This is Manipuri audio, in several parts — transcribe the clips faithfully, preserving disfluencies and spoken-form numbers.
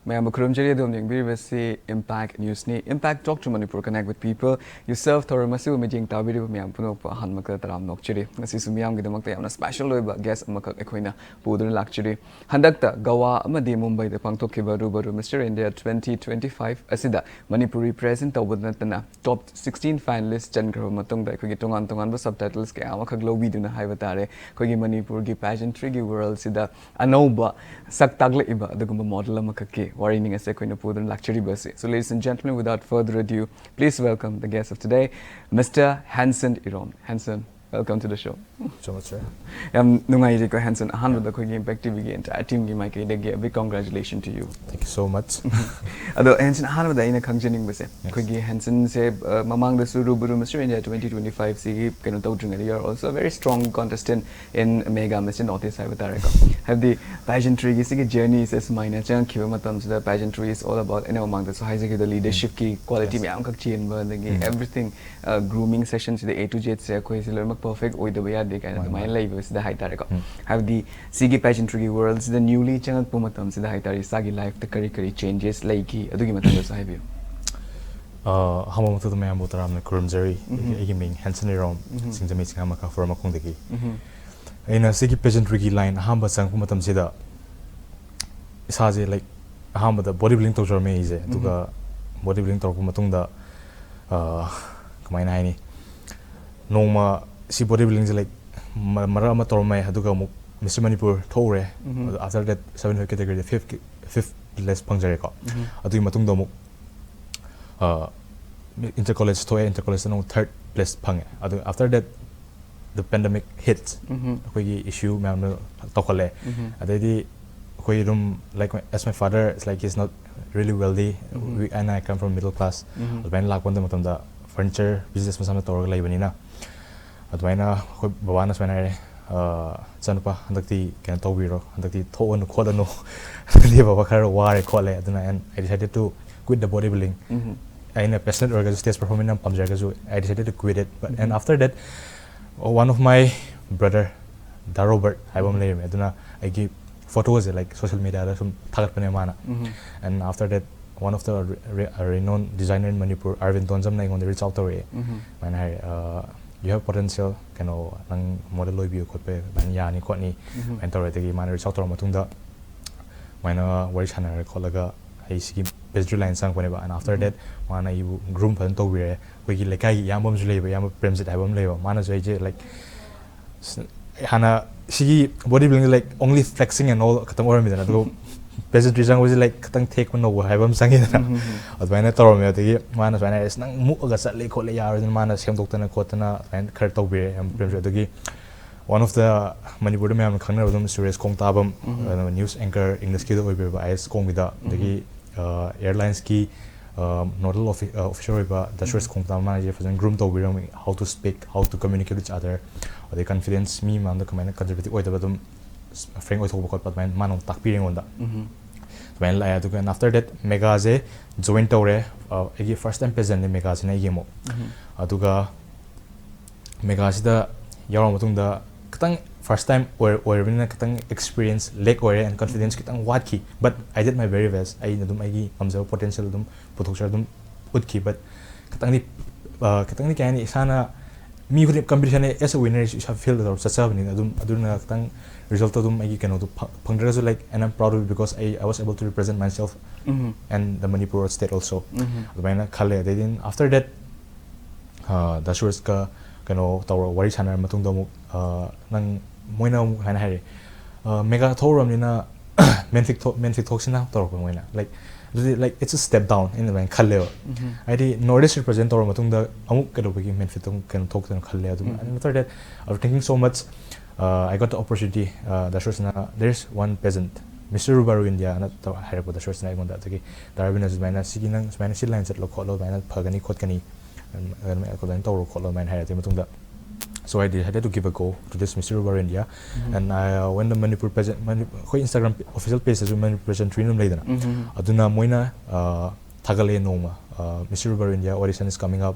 ꯃꯌꯥꯝꯕꯨ ꯈꯨꯔꯨꯝꯖꯔꯤ꯫ ꯑꯗꯣꯝꯅ ꯌꯦꯡꯕꯤꯔꯤꯕꯁꯤ Impact Newsꯅꯤ꯫ Impact Talk to Manipur, Connect with People꯫ Yourself ꯊꯧꯔꯝ ꯑꯁꯤꯕꯨ ꯃꯤꯠꯌꯦꯡ ꯇꯥꯕꯤꯔꯤꯕ ꯃꯌꯥꯝ ꯄꯨꯝꯅꯃꯛꯄꯨ ꯑꯍꯥꯟꯕ ꯃꯛꯇꯗ ꯇꯔꯥꯝꯅ ꯑꯣꯛꯆꯔꯤ꯫ ꯉꯁꯤꯁꯨ ꯃꯤꯌꯥꯝꯒꯤꯗꯃꯛꯇ ꯌꯥꯝꯅ special ꯑꯣꯏꯕ guest ꯑꯃꯈꯛ ꯑꯩꯈꯣꯏꯅ ꯄꯨꯗꯨꯅ ꯂꯥꯛꯆꯔꯤ꯫ ꯍꯟꯗꯛꯇ ꯒꯋꯥ ꯑꯃꯗꯤ ꯃꯨꯝꯕꯥꯏꯗ ꯄꯥꯡꯊꯣꯛꯈꯤꯕ ꯔꯨꯕꯔꯨ Mister India twenty twenty-five ꯑꯁꯤꯗ ꯃꯅꯤꯄꯨꯔ represent ꯇꯧꯕꯗ ꯅꯠꯇꯅ top sixteen finalist ꯆꯟꯈ꯭ꯔꯕ ꯃꯇꯨꯡꯗ ꯑꯩꯈꯣꯏꯒꯤ ꯇꯣꯉꯥꯟ ꯇꯣꯉꯥꯟꯕ subtitles ꯀꯌꯥ ꯑꯃꯈꯛ ꯂꯧꯕꯤꯗꯨꯅ ꯍꯥꯏꯕ ꯇꯥꯔꯦ, ꯑꯩꯈꯣꯏꯒꯤ ꯃꯅꯤꯄꯨꯔꯒꯤ pageantryꯒꯤ worldꯁꯤꯗ ꯑꯅꯧꯕ ꯁꯛ ꯇꯥꯛꯂꯛꯏꯕ ꯑꯗꯨꯒꯨꯝꯕ model ꯑꯃꯈꯛꯀꯤ ꯋꯥꯔꯤꯅꯤ ꯉꯁꯤ ꯑꯩꯈꯣꯏꯅ ꯄꯨꯗꯨꯅ ꯂꯥꯛꯆꯔꯤꯕꯁꯤ꯫ So, ladies and gentlemen, without further ado, please welcome the guest of today, Mister Hanson Irom. Hanson, welcome to the show. So much, sir. ꯌꯥꯝ ꯅꯨꯡꯉꯥꯏꯖꯩꯀꯣ, Hanson꯫ ꯑꯍꯥꯟꯕꯗ ꯑꯩꯈꯣꯏꯒꯤ Impact TVꯒꯤ entire teamꯒꯤ ꯃꯥꯏꯀꯩꯗꯒꯤ a big congratulations to you. Thank you so much. ꯑꯗꯣ Hansonꯅ ꯑꯍꯥꯟꯕꯗ ꯑꯩꯅ ꯈꯪꯖꯅꯤꯡꯕꯁꯦ, ꯑꯩꯈꯣꯏꯒꯤ Hansonꯁꯦ, ꯑ, ꯃꯃꯥꯡꯗꯁꯨ ꯔꯨꯕꯔꯨ Mister India twenty twenty-fiveꯁꯤꯒꯤ ꯀꯩꯅꯣ ꯇꯧꯗ꯭ꯔꯤꯉꯩꯗ, you are also a very strong contestant in Mega Miss North East ꯍꯥꯏꯕ ꯇꯥꯔꯦꯀꯣ꯫ ꯍꯥꯏꯕꯗꯤ pageantryꯒꯤ ꯁꯤꯒꯤ journeyꯁꯦ ꯁꯨꯃꯥꯏꯅ ꯆꯪꯉꯛꯈꯤꯕ ꯃꯇꯝꯁꯤꯗ, pageantry is all about, ꯑꯩꯅ ꯃꯃꯥꯡꯗꯁꯨ ꯍꯥꯏꯖꯈꯤꯕꯗ, leadershipꯀꯤ quality ꯃꯌꯥꯝꯈꯛ ꯆꯦꯟꯕ, ꯑꯗꯒꯤ everything, ꯑ, grooming sectionꯁꯤꯗ A to Zꯁꯦ ꯑꯩꯈꯣꯏꯁꯦ ꯂꯣꯏꯅꯃꯛ perfect ꯑꯣꯏꯗꯕ ꯌꯥꯗꯦ ꯀꯥꯏꯅ ꯑꯗꯨꯃꯥꯏꯅ ꯂꯩꯕꯁꯤꯗ ꯍꯥꯏꯇꯥꯔꯦꯀꯣ꯫ ꯍꯥꯏꯕꯗꯤ ꯁꯤꯒꯤ pageantryꯒꯤ worldꯁꯤꯗ newly ꯆꯪꯉꯛꯄ ꯃꯇꯝꯁꯤꯗ ꯍꯥꯏꯇꯥꯔꯦ, ꯏꯁꯥꯒꯤ lifeꯇ ꯀꯔꯤ ꯀꯔꯤ changes ꯂꯩꯈꯤ, ꯑꯗꯨꯒꯤ ꯃꯇꯥꯡꯗꯁꯨ ꯍꯥꯏꯕꯤꯌꯨ꯫ ꯑ, ꯑꯍꯥꯟꯕ ꯃꯛꯇꯗ ꯃꯌꯥꯝꯕꯨ ꯇꯔꯥꯝꯅ ꯈꯨꯔꯨꯝꯖꯔꯤ꯫ ꯑꯩꯒꯤ ꯃꯤꯡ Hanson Irom, ꯁꯤꯡꯖꯃꯩ ꯆꯤꯡꯉꯥꯃꯈꯥ ꯐꯨꯔꯃꯈꯣꯡꯗꯒꯤ꯫ ꯑꯩꯅ ꯁꯤꯒꯤ pageantryꯒꯤ line ꯑꯍꯥꯟꯕ ꯆꯪꯉꯛꯄ ꯃꯇꯝꯁꯤꯗ ꯏꯁꯥꯁꯦ, like, ꯑꯍꯥꯟꯕꯗ body building ꯇꯧꯖꯔꯝꯃꯦ ꯑꯩꯁꯦ꯫ ꯑꯗꯨꯒ body building ꯇꯧꯔꯛꯄ ꯃꯇꯨꯡꯗ, ꯑ, ꯀꯃꯥꯏꯅ ꯍꯥꯏꯅꯤ, ꯅꯣꯡꯃ ꯁꯤ body buildingꯁꯦ, like, ꯃ-, ꯃꯔꯛ ꯑꯃ ꯇꯧꯔꯝꯃꯦ, ꯑꯗꯨꯒ ꯑꯃꯨꯛ Mister Manipur ꯊꯣꯛꯎꯔꯦ꯫ ꯑꯗꯣ after that seven hundred categoryꯗ fifth, fifth place ꯐꯪꯖꯔꯦꯀꯣ꯫ ꯑꯗꯨꯒꯤ ꯃꯇꯨꯡꯗ ꯑꯃꯨꯛ, ꯑ, inter college ꯊꯣꯛꯑꯦ, inter collegeꯇꯅ ꯑꯃꯨꯛ third place ꯐꯪꯉꯦ꯫ ꯑꯗꯨ after that the pandemic hit, ꯑꯩꯈꯣꯏꯒꯤ issue ꯃꯌꯥꯝꯅ ꯇꯧꯈꯠꯂꯦ꯫ ꯑꯗꯩꯗꯤ ꯑꯩꯈꯣꯏ ꯑꯗꯨꯝ, like, as my father is, like, he's not really wealthy, we, and I come from middle class. ꯑꯗꯨꯃꯥꯏꯅ ꯂꯥꯛꯄ ꯃꯇꯝꯗ furniture business ꯃꯁꯥꯅ ꯇꯧꯔꯒ ꯂꯩꯕꯅꯤꯅ, ꯑꯗꯨꯃꯥꯏꯅ ꯑꯩꯈꯣꯏ ꯕꯕꯥꯅ ꯁꯨꯃꯥꯏꯅ ꯍꯥꯏꯔꯦ, "ꯑ, ꯏꯆꯥꯅꯨꯄꯥ, ꯍꯟꯗꯛꯇꯤ ꯀꯩꯅꯣ ꯇꯧꯕꯤꯔꯣ, ꯍꯟꯗꯛꯇꯤ ꯊꯣꯛꯑꯅꯨ ꯈꯣꯠꯂꯅꯨ, ꯍꯟꯗꯛꯇꯤ ꯕꯕꯥ ꯈꯔ ꯋꯥꯔꯦ ꯈꯣꯠꯂꯦ, ꯑꯗꯨꯅ and I decided to quit the body building." ꯑꯩꯅ passionate ꯑꯣꯏꯔꯒꯁꯨ, stage performance ꯌꯥꯝ ꯄꯥꯝꯖꯔꯒꯁꯨ, I decided to quit it. But, and after that, one of my brother, Da Robert ꯍꯥꯏꯕ ꯑꯃ ꯂꯩꯔꯝꯃꯦ꯫ ꯑꯗꯨꯅ ꯑꯩꯒꯤ ꯐꯣꯇꯣꯁꯦ ꯂꯥꯏꯛ ꯁꯣꯁꯤꯌꯦꯜ ꯃꯦꯗꯤꯌꯥꯗ ꯁꯨꯝ ꯊꯥꯒꯠꯄꯅꯦ ꯃꯥꯅ꯫ And after that, one of the re- re- renowned designer in Manipur, Arvind Tonjamꯅ ꯑꯩꯉꯣꯟꯗ reach out ꯇꯧꯔꯛꯑꯦ꯫ ꯑꯗꯨꯃꯥꯏꯅ ꯍꯥꯏꯔꯦ, "You have potential, ꯀꯩꯅꯣ, ꯅꯪ ꯃꯣꯗꯦꯜ ꯑꯣꯏꯕꯤꯌꯨ ꯈꯣꯠꯄ ꯑꯗꯨꯃꯥꯏꯅ ꯌꯥꯅꯤ ꯈꯣꯠꯅꯤ", ꯑꯗꯨꯃꯥꯏꯅ ꯇꯧꯔꯦ꯫ ꯑꯗꯒꯤ ꯃꯥꯅ reach out ꯇꯧꯔ ꯃꯇꯨꯡꯗ ꯑꯗꯨꯃꯥꯏꯅ ꯋꯥꯔꯤ ꯁꯥꯟꯅꯔꯦ ꯈꯣꯠꯂꯒ ꯑꯩ ꯁꯤꯒꯤ pageantry line ꯆꯪꯉꯛꯄꯅꯦꯕ꯫ And after that, ꯃꯥꯅ ꯑꯩꯕꯨ groom ꯐꯖꯅ ꯇꯧꯕꯤꯔꯦ꯫ ꯑꯩꯈꯣꯏꯒꯤ ꯂꯩꯀꯥꯏꯒꯤ ꯏꯌꯥꯝꯕ ꯑꯃꯁꯨ ꯂꯩꯌꯦꯕ, ꯏꯌꯥꯝꯕ ꯄ꯭ꯔꯦꯝꯖꯤꯠ ꯍꯥꯏꯕ ꯑꯃ ꯂꯩꯌꯦꯕ꯫ ꯃꯥꯅꯁꯨ ꯑꯩꯁꯦ ꯂꯥꯏꯛ ꯍꯥꯟꯅ ꯁꯤꯒꯤ body building, like, only flexing and all ꯈꯛꯇꯪ ꯑꯣꯏꯔꯝꯃꯤꯗꯅ, ꯑꯗꯨꯒ pageantry ꯆꯪꯕꯁꯤ ꯂꯥꯏꯛ ꯈꯤꯇꯪ ꯊꯦꯛꯄ ꯅꯧꯕ ꯍꯥꯏꯕ ꯑꯃ ꯆꯪꯉꯤꯗꯅ꯫ ꯑꯗꯨꯃꯥꯏꯅ ꯇꯧꯔꯝꯃꯦ꯫ ꯑꯗꯒꯤ ꯃꯥꯅ ꯁꯨꯃꯥꯏꯅ ꯍꯥꯏꯔꯦ, "ꯑꯁ, ꯅꯪ ꯃꯨꯛꯑꯒ ꯆꯠꯂꯦ ꯈꯣꯠꯂꯦ, ꯌꯥꯔꯣꯏꯗꯅ", ꯃꯥꯅ ꯁꯦꯝꯗꯣꯛꯇꯅ ꯈꯣꯠꯇꯅ ꯑꯗꯨꯃꯥꯏꯅ ꯈꯔ ꯇꯧꯕꯤꯔꯦ ꯌꯥꯝ ꯄ꯭ꯔꯦꯝꯁꯨ꯫ ꯑꯗꯒꯤ one of the ꯃꯅꯤꯄꯨꯔꯗ ꯃꯌꯥꯝꯅ ꯈꯪꯅꯔꯕ ꯑꯗꯨꯝ ꯁꯨꯔꯦꯁ ꯈꯣꯡꯇꯥꯕꯝ, news anchor, Englishꯀꯤꯗ ꯑꯣꯏꯕꯤꯔꯕ, IAS ꯀꯣꯡꯕꯤꯗ, ꯑꯗꯒꯤ airlinesꯀꯤ nodal officer ꯑꯣꯏꯕ ꯗ ꯁꯨꯔꯦꯁ ꯈꯣꯡꯇꯥꯕꯝ, ꯃꯥꯁꯦ ꯐꯖꯅ groom ꯇꯧꯕꯤꯔꯝꯃꯤ, how to speak, how to communicate with other, ꯑꯗꯩ confidence, ꯃꯤ ꯃꯃꯥꯡꯗ ꯀꯃꯥꯏꯅ conservative ꯑꯣꯏꯗꯕ, ꯑꯗꯨꯝ frank ꯑꯣꯏꯊꯣꯛꯄ ꯈꯣꯠꯄ, ꯑꯗꯨꯃꯥꯏꯅ ꯃꯥꯅ ꯑꯃꯨꯛ ꯇꯥꯛꯄꯤꯔꯦ ꯑꯩꯉꯣꯟꯗ꯫ ꯑꯗꯨꯃꯥꯏꯅ ꯂꯥꯛꯑꯦ꯫ ꯑꯗꯨꯒ after that MEGAꯁꯦ join ꯇꯧꯔꯦ꯫ ꯑ, ꯑꯩꯒꯤ first time pageantꯅꯦ MEGAꯁꯤꯅ ꯑꯩꯒꯤ ꯑꯃꯨꯛ꯫ ꯑꯗꯨꯒ MEGAꯁꯤꯗ ꯌꯥꯎꯔ ꯃꯇꯨꯡꯗ ꯈꯤꯇꯪ first time ꯑꯣꯏꯔ- ꯑꯣꯏꯔꯕꯅꯤꯅ ꯈꯤꯇꯪ experience lack ꯑꯣꯏꯔꯦ and confidence ꯈꯤꯇꯪ ꯋꯥꯠꯈꯤ, but I did my very best꯫ ꯑꯩꯅ ꯑꯗꯨꯝ ꯑꯩꯒꯤ ꯉꯝꯖꯕ potential ꯑꯗꯨꯝ ꯄꯨꯊꯣꯛꯆꯔ ꯑꯗꯨꯝ ꯎꯠꯈꯤ꯫ But ꯈꯤꯇꯪꯗꯤ, ꯑ, ꯈꯤꯇꯪꯗꯤ ꯀꯩ ꯍꯥꯏꯅꯤ, ꯏꯁꯥꯅ ꯃꯤ ꯈꯨꯗꯤꯡ competition as a winner ꯑꯩꯁꯨ ꯏꯁꯥ fieldꯇ ꯇꯧꯔ ꯆꯠꯆꯕꯅꯤꯅ, ꯑꯗꯨꯝ ꯑꯗꯨꯅ ꯈꯤꯇꯪ resultꯇꯣ ꯑꯗꯨꯝ ꯑꯩꯒꯤ ꯀꯩꯅꯣꯗꯣ ꯐ- ꯐꯪꯗ꯭ꯔꯒꯁꯨ, like, and I'm proud of it because I, I was able to represent myself and the Manipur state also꯫ ꯑꯗꯨꯃꯥꯏꯅ ꯈꯜꯂꯦ꯫ ꯑꯗꯩꯗꯤ after that, ꯑ, ꯗ ꯁꯨꯔꯦꯁꯀ ꯀꯩꯅꯣ ꯇꯧꯔ ꯋꯥꯔꯤ ꯁꯥꯟꯅꯔ ꯃꯇꯨꯡꯗ ꯑꯃꯨꯛ, ꯑ, ꯅꯪ, ꯃꯣꯏꯅ ꯑꯃꯨꯛ ꯍꯥꯏꯅ ꯍꯥꯏꯔꯦ, "ꯑ, MEGA ꯊꯣꯛꯎꯔꯕꯅꯤꯅ ꯃꯦꯟꯐꯤꯠ ꯊꯣꯛ- ꯃꯦꯟꯐꯤꯠ ꯊꯣꯛꯁꯤꯅ" ꯇꯧꯔꯛꯄ ꯃꯣꯏꯅ꯫ Like, ꯑꯗꯨꯗꯤ, like, it's a step down ꯑꯩꯅ ꯑꯗꯨꯃꯥꯏꯅ ꯈꯜꯂꯦꯕ꯫ ꯍꯥꯏꯗꯤ North East represent ꯇꯧꯔ ꯃꯇꯨꯡꯗ ꯑꯃꯨꯛ ꯀꯩꯗꯧꯕꯒꯤ ꯃꯦꯟꯐꯤꯠꯇꯣ ꯑꯃꯨꯛ ꯀꯩꯅꯣ ꯊꯣꯛꯇꯅ ꯈꯜꯂꯦ꯫ ꯑꯗꯨꯝ and after that, after thinking so much, uh, I got the opportunity, uh, the ꯁꯨꯔꯦꯁꯅ, "There is one pageant, Mister Rubaru Indiaꯅ" ꯇꯧ- ꯍꯥꯏꯔꯛꯄ ꯗ ꯁꯨꯔꯦꯁꯅ ꯑꯩꯉꯣꯟꯗ꯫ ꯑꯗꯒꯤ ꯗꯥ ꯔꯕꯤꯟꯅꯁꯨ ꯑꯗꯨꯃꯥꯏꯅ, "ꯁꯤꯒꯤ ꯅꯪ ꯁꯨꯃꯥꯏꯅ ꯁꯤ line ꯆꯠꯂꯣ ꯈꯣꯠꯂꯣ, ꯑꯗꯨꯃꯥꯏꯅ ꯐꯒꯅꯤ ꯈꯣꯠꯀꯅꯤ, ꯑꯗꯨꯃꯥꯏꯅ ꯇꯧꯔꯣ ꯈꯣꯠꯂꯣ" ꯑꯗꯨꯃꯥꯏꯅ ꯍꯥꯏꯔꯦ꯫ ꯑꯗꯨꯒꯤ ꯃꯇꯨꯡꯗ so I decided to give a go to this Mister Rubaru India. And I, uh, when the Manipur pageant, Mani- ꯑꯩꯈꯣꯏ Instagram official pageꯇꯁꯨ Manipur pageantryꯅ ꯑꯗꯨꯝ ꯂꯩꯗꯅ, ꯑꯗꯨꯅ ꯃꯣꯏꯅ, uh, ꯊꯥꯒꯠꯂꯛꯑꯦ ꯅꯣꯡꯃ, uh, "Mister Rubaru India audition is coming up,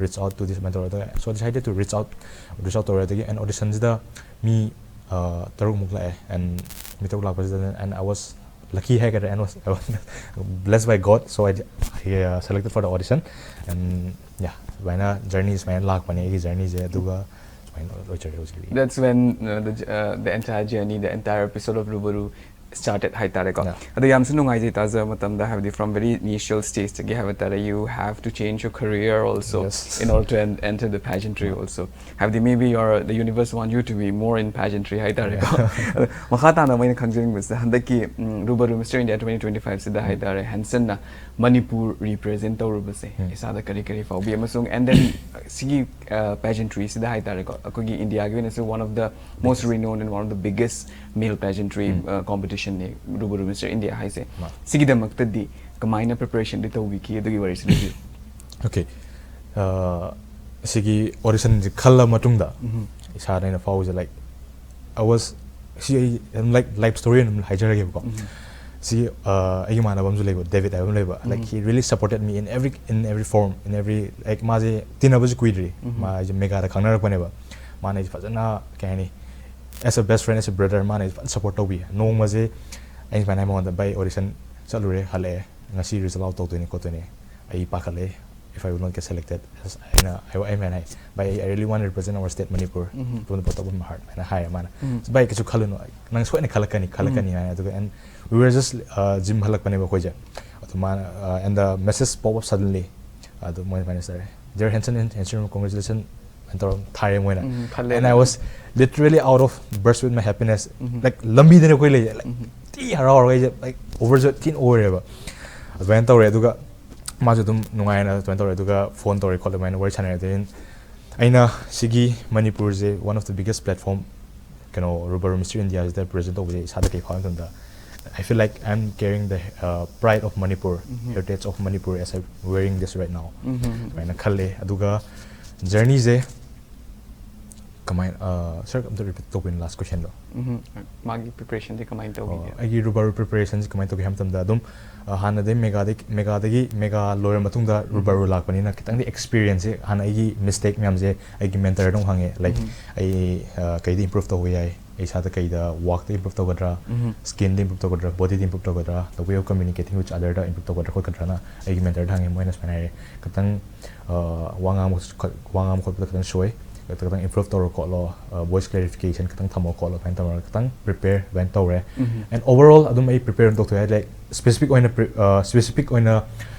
reach out to this" ꯑꯗꯨꯃꯥꯏꯅ ꯇꯧꯔꯒ꯫ So I decided to reach out, reach out ꯇꯧꯔꯦ꯫ ꯑꯗꯒꯤ and auditionꯁꯤꯗ ꯃꯤ, uh, ꯇꯔꯨꯛꯃꯨꯛ ꯂꯥꯛꯑꯦ꯫ And ꯃꯤꯇꯣꯛ ꯂꯥꯛꯄꯁꯤꯗ, and I was lucky ꯍꯥꯏꯒꯗ꯭ꯔꯥ, and was, I was blessed by God, so I, I uh, selected for the audition, and yeah, ꯁꯨꯃꯥꯏꯅ journey ꯁꯨꯃꯥꯏꯅ ꯂꯥꯛꯄꯅꯦ ꯑꯩꯒꯤ journeyꯁꯦ, ꯑꯗꯨꯒ ꯁꯨꯃꯥꯏꯅ ꯑꯣꯏꯖꯔꯦ ꯍꯧꯖꯤꯛꯀꯤꯗꯤ꯫ That's when uh, the, uh, the entire journey, the entire episode of Rubaru started ꯍꯥꯏꯇꯥꯔꯦꯀꯣ꯫ Yeah. ꯑꯗꯣ ꯌꯥꯝꯁꯨ ꯅꯨꯡꯉꯥꯏꯖꯩ ꯇꯥꯖꯕ ꯃꯇꯝꯗ, ꯍꯥꯏꯕꯗꯤ from very initial stageꯇꯒꯤ ꯍꯥꯏꯕ ꯇꯥꯔꯦ, you have to change your career also Yes. in order to en- enter the pageantry also. ꯍꯥꯏꯕꯗꯤ maybe your, the universe want you to be more in pageantry ꯍꯥꯏꯇꯥꯔꯦꯀꯣ꯫ ꯑꯗꯣ ꯃꯈꯥ ꯇꯥꯅ ꯑꯩꯅ ꯈꯪꯖꯅꯤꯡꯕꯁꯤꯗ, ꯍꯟꯗꯛꯀꯤ ꯎꯝ, Rubaru Mister India twenty twenty fiveꯁꯤꯗ ꯍꯥꯏꯇꯥꯔꯦ, Hansenꯅ ꯃꯅꯤꯄꯨꯔ represent ꯇꯧꯔꯨꯕꯁꯦ ꯎꯝ. ꯏꯁꯥꯗ ꯀꯔꯤ ꯀꯔꯤ ꯐꯥꯎꯕꯤ, ꯑꯃꯁꯨꯡ and then ꯁꯤꯒꯤ pageantryꯁꯤꯗ ꯍꯥꯏꯇꯥꯔꯦꯀꯣ, ꯑꯩꯈꯣꯏꯒꯤ ꯏꯟꯗꯤꯌꯥꯒꯤ ꯑꯣꯏꯅꯁꯨ one of the most renowned and one of the biggest male pageantry competitionꯅꯤ Rubaru Mister India ꯍꯥꯏꯁꯦ꯫ ꯃꯥ. ꯁꯤꯒꯤꯗꯃꯛꯇꯗꯤ ꯀꯃꯥꯏꯅ preparationꯗꯤ ꯇꯧꯕꯤꯈꯤ, ꯑꯗꯨꯒꯤ ꯋꯥꯔꯤꯁꯤ ꯂꯤꯕꯤꯌꯨ꯫ Okay. ꯑ, ꯁꯤꯒꯤ auditionꯁꯦ ꯈꯜꯂ ꯃꯇꯨꯡꯗ ꯎꯝ. ꯏꯁꯥꯗ ꯑꯩꯅ ꯐꯥꯎꯕꯁꯦ, like, I was, ꯁꯤ ꯑꯩ ꯑꯗꯨꯝ, like, life story ꯑꯗꯨꯝ ꯍꯥꯏꯖꯔꯒꯦꯕꯀꯣ꯫ ꯎꯝ. ꯁꯤ, ꯑ, ꯑꯩꯒꯤ ꯏꯃꯥꯟꯅꯕ ꯑꯃꯁꯨ ꯂꯩꯕ, ꯗꯦꯕꯤꯠ ꯍꯥꯏꯕ ꯑꯃ ꯂꯩꯕ, like, um. He really supported me in every, in every form, in every, like, ꯃꯥꯁꯦ ꯇꯤꯟꯅꯕꯁꯨ ꯀꯨꯏꯗ꯭ꯔꯤ꯫ ꯎꯝ. ꯃꯥꯁꯦ ꯃꯦꯒꯥꯗ ꯈꯪꯅꯔꯛꯄꯅꯦꯕ꯫ ꯃꯥꯅ ꯑꯩꯁꯦ ꯐꯖꯅ, ꯀꯩ ꯍꯥꯏꯅꯤ, as a best friend, as a brother, ꯃꯥꯅ ꯑꯩꯁꯦ ꯐꯖꯅ support ꯇꯧꯕꯤ꯫ ꯅꯣꯡꯃꯁꯦ ꯑꯩꯅ ꯁꯨꯃꯥꯏꯅ ꯍꯥꯏ ꯃꯉꯣꯟꯗ, "ꯚꯥꯏ, audition ꯆꯠꯂꯨꯔꯦ, ꯍꯜꯂꯛꯑꯦ, ꯉꯁꯤ result out ꯇꯧꯗꯣꯏꯅꯤ ꯈꯣꯠꯇꯣꯏꯅꯤ, ꯑꯩ ꯄꯥꯈꯠꯂꯦ, if I will not get selected." ꯑꯁ, ꯑꯩꯅ, ꯑꯩ, ꯑꯩ ꯃꯥꯅ ꯍꯥꯏ, "ꯚꯥꯏ, I really want to represent our state, Manipur, um. from the bottom of my heart," ꯍꯥꯏꯅ ꯍꯥꯏꯌꯦ ꯃꯥꯅ꯫ ꯎꯝ. "ꯚꯥꯏ, ꯀꯩꯁꯨ ꯈꯜꯂꯨꯅꯨ, ꯅꯪ ꯁꯣꯏꯅ ꯈꯜꯂꯛꯀꯅꯤ, ꯈꯜꯂꯛꯀꯅꯤ," ꯍꯥꯏꯅ꯫ ꯑꯗꯨꯒ and we were just, uh, gym ꯍꯜꯂꯛꯄꯅꯦꯕ ꯑꯩꯈꯣꯏꯁꯦ꯫ ꯑꯗꯨ ꯃꯥꯅ, uh, and the message pop up suddenly, ꯑꯗꯨ ꯃꯣꯏ ꯁꯨꯃꯥꯏꯅ ꯇꯧꯔꯦ, "Dear Hansen, Hansen, congratulations," ꯍꯥꯏꯅ ꯇꯧꯔ ꯊꯥꯔꯦ ꯃꯣꯏꯅ꯫ ꯎꯝ, ꯈꯜꯂꯦ꯫ And I was literally out of burst with my happiness. Um. Like, ꯂꯝꯕꯤꯗꯅꯦ ꯑꯩꯈꯣꯏ ꯂꯩꯁꯦ, like, ꯎꯝ. ꯊꯤ ꯍꯔꯥꯎꯔꯒ ꯑꯩꯁꯦ, like, overjoyed ꯊꯤꯅ ꯑꯣꯏꯔꯦꯕ꯫ ꯑꯗꯨꯃꯥꯏꯅ ꯇꯧꯔꯦ꯫ ꯑꯗꯨꯒ ꯃꯥꯁꯨ ꯑꯗꯨꯝ ꯅꯨꯡꯉꯥꯏꯅ ꯑꯗꯨꯃꯥꯏꯅ ꯇꯧꯔꯦ꯫ ꯑꯗꯨꯒ phone ꯇꯧꯔꯦ ꯈꯣꯠꯂꯦ, ꯑꯗꯨꯃꯥꯏꯅ ꯋꯥꯔꯤ ꯁꯥꯟꯅꯔꯦ꯫ Then ꯑꯩꯅ ꯁꯤꯒꯤ ꯃꯅꯤꯄꯨꯔꯁꯦ one of the biggest platform, ꯀꯩꯅꯣ, Rubaru Mister Indiaꯁꯤꯗ present ꯇꯧꯕꯁꯦ ꯏꯁꯥꯗ ꯀꯩ ꯐꯥꯎꯏ ꯃꯇꯝꯗ, I feel like I'm carrying the, uh, pride of Manipur, um. heritage of Manipur as I'm wearing this right now. ꯎꯝ. ꯑꯗꯨꯃꯥꯏꯅ ꯈꯜꯂꯦ꯫ ꯑꯗꯨꯒ journeyꯁꯦ ꯀꯃꯥꯏꯅ, ꯁꯔ, ꯑꯝꯇ ꯔꯤꯄꯤꯠ ꯇꯧꯕꯤꯌꯨ ꯂꯥꯁ ꯀꯣꯏꯁꯟꯗꯣ꯫ ꯎꯝ, ꯃꯥꯒꯤ ꯄ꯭ꯔꯤꯄꯦꯔꯦꯁꯟꯗꯤ ꯀꯃꯥꯏꯅ ꯇꯧꯈꯤꯒꯦ? ꯑꯩꯒꯤ ꯔꯨꯕꯔꯨ ꯄ꯭ꯔꯤꯄꯦꯔꯦꯁꯟꯁꯤ ꯀꯃꯥꯏꯅ ꯇꯧꯒꯦ ꯍꯥꯏꯕ ꯃꯇꯝꯗ, ꯑꯗꯨꯝ ꯑ, ꯍꯥꯟꯅꯗꯩ ꯃꯦꯒꯥꯗꯒꯤ, ꯃꯦꯒꯥꯗꯒꯤ, ꯃꯦꯒꯥ ꯂꯣꯏꯔ ꯃꯇꯨꯡꯗ ꯔꯨꯕꯔꯨ ꯂꯥꯛꯄꯅꯤꯅ, ꯈꯤꯇꯪꯗꯤ ꯑꯦꯛꯁꯄꯤꯔꯤꯌꯦꯟꯁꯁꯦ, ꯍꯥꯟꯅ ꯑꯩꯒꯤ ꯃꯤꯁꯇꯦꯛ ꯃꯌꯥꯝꯁꯦ ꯑꯩꯒꯤ ꯃꯦꯟꯇꯔꯗ ꯑꯃꯨꯛ ꯍꯪꯉꯦ, ꯂꯥꯏꯛ, ꯑꯩ ꯑ, ꯀꯩꯗ ꯏꯝꯄ꯭ꯔꯨꯞ ꯇꯧꯕ ꯌꯥꯏ, ꯑꯩ ꯏꯁꯥꯗ ꯀꯩꯗ, ꯋꯥꯛꯇ ꯏꯝꯄ꯭ꯔꯨꯞ ꯇꯧꯒꯗ꯭ꯔꯥ, ꯁ꯭ꯀꯤꯟꯗ ꯏꯝꯄ꯭ꯔꯨꯞ ꯇꯧꯒꯗ꯭ꯔꯥ, ꯕꯣꯗꯤꯗ ꯏꯝꯄ꯭ꯔꯨꯞ ꯇꯧꯒꯗ꯭ꯔꯥ, the way of communicating with otherꯗ ꯏꯝꯄ꯭ꯔꯨꯞ ꯇꯧꯒꯗ꯭ꯔꯥ ꯈꯣꯠꯀꯗ꯭ꯔꯥꯅ ꯑꯩꯒꯤ ꯃꯦꯟꯇꯔꯗ ꯍꯪꯉꯦ꯫ ꯃꯣꯏꯅ ꯁꯨꯃꯥꯏꯅ ꯍꯥꯏꯔꯦ, ꯈꯤꯇꯪ ꯑ, ꯋꯥ ꯉꯥꯡꯕ ꯈꯣꯠ-, ꯋꯥ ꯉꯥꯡꯕ ꯈꯣꯠꯄꯗ ꯈꯤꯇꯪ ꯁꯣꯏ, ꯈꯤꯇꯪ ꯏꯝꯄ꯭ꯔꯨꯞ ꯇꯧꯔꯣ ꯈꯣꯠꯂꯣ, ꯚꯣꯏꯁ ꯀ꯭ꯂꯦꯔꯤꯐꯤꯀꯦꯁꯟ ꯈꯤꯇꯪ ꯊꯝꯃꯣ ꯈꯣꯠꯂꯣ, ꯑꯗꯨꯃꯥꯏꯅ ꯇꯧꯔꯒ ꯈꯤꯇꯪ ꯄ꯭ꯔꯤꯄꯦꯌꯔ ꯑꯗꯨꯃꯥꯏꯅ ꯇꯧꯔꯦ꯫ ꯑꯦꯟ ꯑꯣꯚꯔꯑꯣꯜ ꯑꯗꯨꯝ ꯑꯩ ꯄ꯭ꯔꯤꯄꯦꯌꯔ ꯑꯗꯨꯝ ꯇꯧꯊꯣꯛꯑꯦ, ꯂꯥꯏꯛ, ꯁ꯭ꯄꯦꯁꯤꯐꯤꯛ ꯑꯣꯏꯅ ꯁ꯭ꯄꯦꯁꯤꯐꯤꯛ ꯑꯣꯏꯅ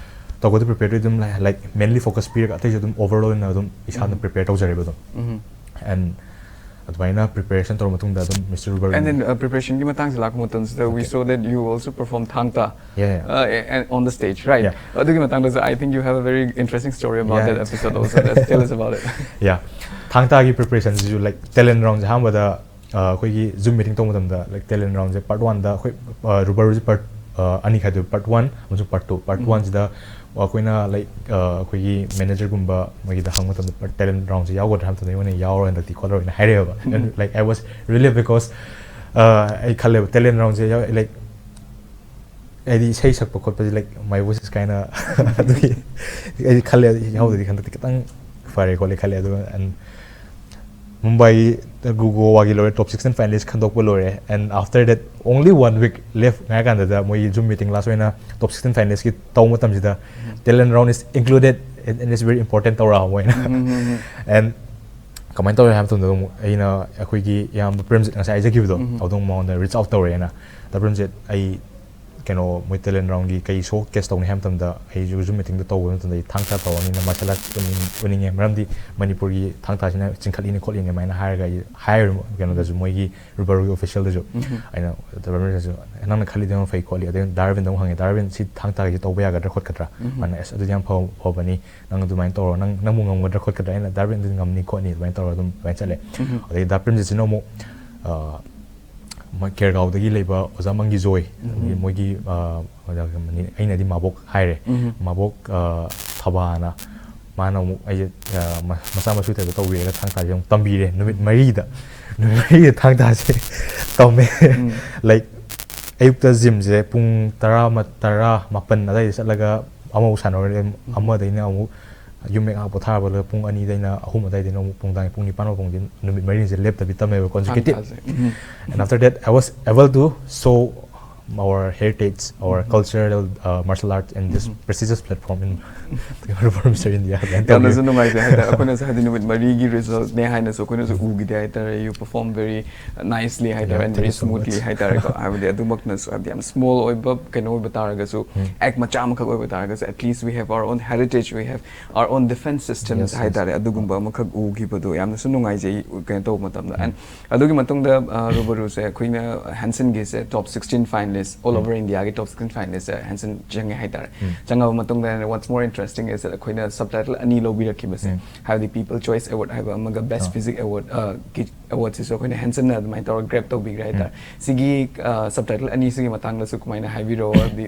ꯇꯧꯒꯗꯕ ꯄ꯭ꯔꯤꯄꯦꯌꯔꯗꯨ ꯑꯗꯨꯝ, ꯂꯥꯏꯛ, ꯃꯦꯟꯂꯤ ꯐꯣꯀꯁ ꯄꯤꯔꯒ, ꯑꯇꯩꯁꯨ ꯑꯗꯨꯝ ꯑꯣꯚꯔꯑꯣꯜ ꯑꯣꯏꯅ ꯑꯗꯨꯝ ꯏꯁꯥꯅ ꯄ꯭ꯔꯤꯄꯦꯌꯔ ꯇꯧꯖꯔꯦꯕ ꯑꯗꯨꯝ꯫ ꯑꯦꯟ ꯑꯗꯨꯃꯥꯏꯅ ꯄ꯭ꯔꯤꯄꯦꯔꯦꯁꯟ ꯇꯧꯔ ꯃꯇꯨꯡꯗ ꯑꯗꯨꯝ mister rubber And then, uh, preparation ꯒꯤ ꯃꯇꯥꯡꯁꯦ ꯂꯥꯛꯄ ꯃꯇꯝꯁꯤꯗ, we saw that you also perform Thangta, Yeah, yeah. uh, and on the stage, right? Yeah. ꯑꯗꯨꯒꯤ ꯃꯇꯥꯡꯗꯁꯨ, I think you have a very interesting story about Yeah. that episode also. Let's tell us about it. ꯌꯥ, ꯊꯥꯡ ꯇꯥꯒꯤ ꯄ꯭ꯔꯤꯄꯦꯔꯦꯁꯟꯁꯤꯁꯨ, ꯂꯥꯏꯛ, ꯇꯦꯂꯦꯟ ꯔꯥꯎꯟꯁꯦ ꯑꯍꯥꯟꯕꯗ, ꯑ, ꯑꯩꯈꯣꯏꯒꯤ ꯖꯨꯝ ꯃꯤꯇꯤꯡ ꯇꯧꯕ ꯃꯇꯝꯗ, ꯂꯥꯏꯛ, ꯇꯦꯂꯦꯟ ꯔꯥꯎꯟꯁꯦ ꯄꯥꯔꯠ ꯋꯥꯟꯗ ꯑꯩꯈꯣꯏ, ꯑ, ꯔꯨꯕꯔꯁꯦ ꯄꯥꯔꯠ, ꯑ, ꯑꯅꯤ ꯈꯥꯏꯗꯣꯛꯑꯦ, ꯄꯥꯔꯠ ꯋꯥꯟ ꯑꯃꯁꯨꯡ ꯄꯥꯔꯠ ꯇꯨ꯫ ꯄꯥꯔꯠ ꯋꯥꯟꯁꯤꯗ ꯑꯩꯈꯣꯏꯅ, ꯂꯥꯏꯛ, ꯑ, ꯑꯩꯈꯣꯏꯒꯤ ꯃꯦꯅꯦꯖꯔꯒꯨꯝꯕ ꯃꯣꯏꯒꯤꯗ ꯍꯪꯕ ꯃꯇꯝꯗ, "ꯇꯦꯂꯦꯟ ꯔꯥꯎꯟꯁꯦ ꯌꯥꯎꯒꯗ꯭ꯔꯥ?" ꯍꯥꯏꯕ ꯃꯇꯝꯗ, "ꯑꯩꯉꯣꯟꯗ ꯌꯥꯎꯔꯣꯏ ꯍꯟꯗꯛꯇꯤ" ꯈꯣꯠꯂꯔꯣꯏꯅ ꯍꯥꯏꯔꯛꯑꯦꯕ꯫ And, like, I was relieved because, ꯑ, ꯑꯩ ꯈꯜꯂꯦꯕ, ꯇꯦꯂꯦꯟ ꯔꯥꯎꯟꯁꯦ ꯌꯥꯎ-, ꯂꯥꯏꯛ, ꯍꯥꯏꯗꯤ ꯏꯁꯩ ꯁꯛꯄ ꯈꯣꯠꯄꯁꯦ, like, my voice is kinda ꯑꯗꯨꯒꯤ ꯑꯩꯗꯤ ꯈꯜꯂꯦ, ꯌꯥꯎꯗ꯭ꯔꯗꯤ ꯍꯟꯗꯛꯇꯤ ꯈꯤꯇꯪ ꯐꯔꯦ ꯈꯣꯠꯂꯦ ꯈꯜꯂꯦ꯫ ꯑꯗꯨꯒ, and ꯃꯨꯝꯕꯥꯏ, ꯒꯣ-, ꯒꯣꯋꯥꯒꯤ ꯂꯣꯏꯔꯦ, ꯇꯣꯞ ꯁꯤꯛꯁꯇꯤꯟ ꯐꯥꯏꯅꯦꯂꯤꯁ ꯈꯟꯗꯣꯛꯄ ꯂꯣꯏꯔꯦ꯫ And after that, only one week left ꯉꯥꯏꯔꯀꯥꯟꯗ ꯃꯣꯏꯒꯤ ꯖꯨꯝ ꯃꯤꯇꯤꯡ ꯂꯥꯁ ꯑꯣꯏꯅ ꯇꯣꯞ ꯁꯤꯛꯁꯇꯤꯟ ꯐꯥꯏꯅꯦꯂꯤꯁꯀꯤ ꯇꯧꯕ ꯃꯇꯝꯁꯤꯗ, "Talent round is included and it's very important" ꯇꯧꯔꯛꯑꯕ ꯃꯣꯏꯅ꯫ And ꯀꯃꯥꯏꯅ ꯇꯧꯔꯦ ꯍꯥꯏꯕ ꯃꯇꯝꯗ, ꯑꯃꯨꯛ ꯑꯩꯅ ꯑꯩꯈꯣꯏꯒꯤ ꯏꯌꯥꯝꯕ ꯄ꯭ꯔꯦꯝꯖꯤꯠ ꯉꯁꯥꯏ ꯍꯥꯏꯖꯈꯤꯕꯗꯣ, ꯑꯗꯨꯝ ꯃꯉꯣꯟꯗ ꯔꯤꯆ ꯑꯥꯎꯠ ꯇꯧꯔꯦꯅ꯫ "ꯗꯥ ꯄ꯭ꯔꯦꯝꯖꯤꯠ, ꯑꯩ ꯀꯩꯅꯣ, ꯃꯣꯏ ꯇꯦꯂꯦꯟ ꯔꯥꯎꯟꯒꯤ ꯀꯩ ꯁꯣ ꯀꯦꯁ ꯇꯧꯅꯤ ꯍꯥꯏꯕ ꯃꯇꯝꯗ, ꯑꯩꯁꯨ ꯖꯨꯝ ꯃꯤꯇꯤꯡꯗꯣ ꯇꯧꯕ ꯃꯇꯝꯗ ꯑꯩ ꯊꯥꯡ ꯇꯥ ꯇꯧꯔꯅꯤꯅ ꯃꯥꯔꯁꯦꯜ ꯑꯥꯔꯠ ꯎꯠꯅꯤꯡ-, ꯎꯠꯅꯤꯡꯉꯦ, ꯃꯔꯝꯗꯤ ꯃꯅꯤꯄꯨꯔꯒꯤ ꯊꯥꯡ ꯇꯥꯁꯤꯅ ꯆꯤꯡꯈꯠꯂꯤꯅꯤ ꯈꯣꯠꯂꯤꯅꯤ" ꯑꯗꯨꯃꯥꯏꯅ ꯍꯥꯏꯔꯒ ꯑꯩ ꯍꯥꯏꯔꯨꯔꯦ ꯀꯩꯅꯣꯗꯁꯨ, ꯃꯣꯏꯒꯤ ꯔꯨꯕꯔꯨꯒꯤ ꯑꯣꯐꯤꯁꯤꯌꯦꯜꯗꯁꯨ꯫ ꯑꯩꯅ ꯗꯥ ꯄ꯭ꯔꯦꯝꯖꯤꯠꯁꯨ, "ꯅꯪꯅ ꯈꯜꯂꯤꯗꯣ ꯌꯥꯝ ꯐꯩ" ꯈꯣꯠꯂꯤ꯫ ꯑꯗꯩ ꯗꯥ ꯔꯕꯤꯟꯗ ꯑꯃꯨꯛ ꯍꯪꯉꯦ, "ꯗꯥ ꯔꯕꯤꯟ, ꯁꯤ ꯊꯥꯡ ꯇꯥꯒꯤꯁꯤ ꯇꯧꯕ ꯌꯥꯒꯗ꯭ꯔꯥ ꯈꯣꯠꯀꯗ꯭ꯔꯥ?" ꯃꯥꯅ, "ꯑꯁ, ꯑꯗꯨꯗꯤ ꯌꯥꯝ ꯐꯕ, ꯐꯕꯅꯤ, ꯅꯪ ꯑꯗꯨꯃꯥꯏꯅ ꯇꯧꯔꯣ, ꯅꯪ, ꯅꯪꯕꯨ ꯉꯝꯒꯗ꯭ꯔꯥ ꯈꯣꯠꯀꯗ꯭ꯔꯥ?" ꯑꯩꯅ, "ꯗꯥ ꯔꯕꯤꯟ, ꯑꯗꯨꯗꯤ ꯉꯝꯅꯤ ꯈꯣꯠꯅꯤ" ꯑꯗꯨꯃꯥꯏꯅ ꯇꯧꯔꯒ ꯑꯗꯨꯝ ꯑꯗꯨꯃꯥꯏꯅ ꯆꯠꯂꯦ꯫ ꯑꯗꯩ ꯗꯥ ꯄ꯭ꯔꯦꯝꯖꯤꯠꯁꯤꯅ ꯑꯃꯨꯛ, ꯑ, ꯃ-, ꯀꯦꯔꯒꯥꯎꯗꯒꯤ ꯂꯩꯕ ꯑꯣꯖꯥ ꯃꯪꯒꯤ ꯖꯣꯏ, ꯑꯗꯒꯤ ꯃꯣꯏꯒꯤ, ꯑ, ꯑꯣꯖꯥ ꯀꯝꯄꯅꯤ, ꯑꯩꯅꯗꯤ ꯃꯥꯕꯣꯛ ꯍꯥꯏꯔꯦ, ꯃꯥꯕꯣꯛ, ꯑ, ꯊꯕꯥꯅ ꯃꯥꯅ ꯑꯃꯨꯛ ꯑꯩꯁꯦ ꯃꯆꯥ ꯃꯁꯨ ꯇꯥꯏꯞꯇ ꯇꯧꯕꯤꯔꯒ ꯊꯥꯡ ꯇꯥꯁꯦ ꯑꯃꯨꯛ ꯇꯝꯕꯤꯔꯦ꯫ ꯅꯨꯃꯤꯠ ꯃꯔꯤꯗ ꯅꯨꯃꯤꯠ ꯃꯔꯤꯗ ꯊꯥꯡ ꯇꯥꯁꯦ ꯇꯝꯃꯦ꯫ ꯂꯥꯏꯛ ꯑꯌꯨꯛꯇ ꯖꯤꯝꯁꯦ ꯄꯨꯡ ꯇꯔꯥ ꯇꯔꯥ ꯃꯥꯄꯟ ꯑꯗꯨꯋꯥꯏꯗ ꯆꯠꯂꯒ ꯑꯃꯐꯥꯎ ꯁꯥꯟꯅꯔꯣꯏ꯫ ꯑꯃꯗꯩꯅ ꯑꯃꯨꯛ ꯌꯨꯝ ꯍꯦꯛ ꯉꯥꯏꯍꯥꯛ ꯄꯣꯊꯥꯔꯕ ꯄꯨꯡ ꯑꯅꯤꯗꯩꯅ ꯑꯍꯨꯝ ꯑꯗꯨꯋꯥꯏꯗꯩꯅ ꯑꯃꯨꯛ ꯄꯨꯡ ꯄꯨꯡ ꯅꯤꯄꯥꯟ ꯐꯥꯎꯕꯗꯤ ꯅꯨꯃꯤꯠ ꯃꯔꯤꯅꯤꯁꯦ ꯂꯦꯞꯇꯕꯤ ꯇꯝꯃꯦꯕ, consecutive. And after that, I was able to show our heritage, our cultural, uh, martial arts in this prestigious platform in Reform Mister India. ꯌꯥꯝꯅꯁꯨ ꯅꯨꯡꯉꯥꯏꯖꯩ ꯍꯥꯏꯇꯥꯔꯦ꯫ ꯑꯩꯈꯣꯏꯅꯁꯨ ꯍꯥꯏꯗꯤ ꯅꯨꯃꯤꯠ ꯃꯔꯤꯒꯤ resultꯅꯦ ꯍꯥꯏꯅꯁꯨ ꯑꯩꯈꯣꯏꯅꯁꯨ ꯎꯈꯤꯗꯦ ꯍꯥꯏꯇꯥꯔꯦ꯫ You perform very nicely ꯍꯥꯏꯇꯥꯔꯦ, and very smoothly ꯍꯥꯏꯇꯥꯔꯦꯀꯣ꯫ ꯍꯥꯏꯕꯗꯤ ꯑꯗꯨꯃꯛꯅꯁꯨ ꯍꯥꯏꯕꯗꯤ ꯌꯥꯝ small ꯑꯣꯏꯕ ꯀꯩꯅꯣ ꯑꯣꯏꯕ ꯇꯥꯔꯒꯁꯨ, act ꯃꯆꯥ ꯑꯃꯈꯛ ꯑꯣꯏꯕ ꯇꯥꯔꯒꯁꯨ, at least we have our own heritage, we have our own defense systems ꯍꯥꯏꯇꯥꯔꯦ꯫ ꯑꯗꯨꯒꯨꯝꯕ ꯑꯃꯈꯛ ꯎꯈꯤꯕꯗꯣ ꯌꯥꯝꯅꯁꯨ ꯅꯨꯡꯉꯥꯏꯖꯩ ꯀꯩꯅꯣ ꯇꯧꯕ ꯃꯇꯝꯗ꯫ And ꯑꯗꯨꯒꯤ ꯃꯇꯨꯡꯗ ꯔꯨꯕꯔꯨꯁꯦ ꯑꯩꯈꯣꯏꯅ ꯍꯦꯟꯁꯟꯒꯤꯁꯦ top sixteen finalist, all over Indiaꯒꯤ top sixteen finalistꯁꯦ ꯍꯦꯟꯁꯟ ꯆꯪꯉꯦ ꯍꯥꯏꯇꯥꯔꯦ꯫ ꯆꯪꯉꯕ ꯃꯇꯨꯡꯗ, what's more interesting is that ꯑꯩꯈꯣꯏꯅ subtitle ꯑꯅꯤ ꯂꯧꯕꯤꯔꯛꯈꯤꯕꯁꯦ, ꯍꯥꯏꯕꯗꯤ People Choice Award ꯍꯥꯏꯕ ꯑꯃꯒ Best Physique Award, awardꯁꯤꯁꯨ ꯑꯩꯈꯣꯏꯅ ꯍꯦꯟꯁꯟꯅ ꯑꯗꯨꯃꯥꯏꯅ ꯇꯧꯔꯒ grab ꯇꯧꯕꯤꯈ꯭ꯔꯦ ꯍꯥꯏꯇꯥꯔꯦ꯫ ꯁꯤꯒꯤ subtitle ꯑꯅꯤꯁꯤꯒꯤ ꯃꯇꯥꯡꯗꯁꯨ ꯀꯃꯥꯏꯅ ꯍꯥꯏꯕꯤꯔꯛꯑꯣ, ꯍꯥꯏꯕꯗꯤ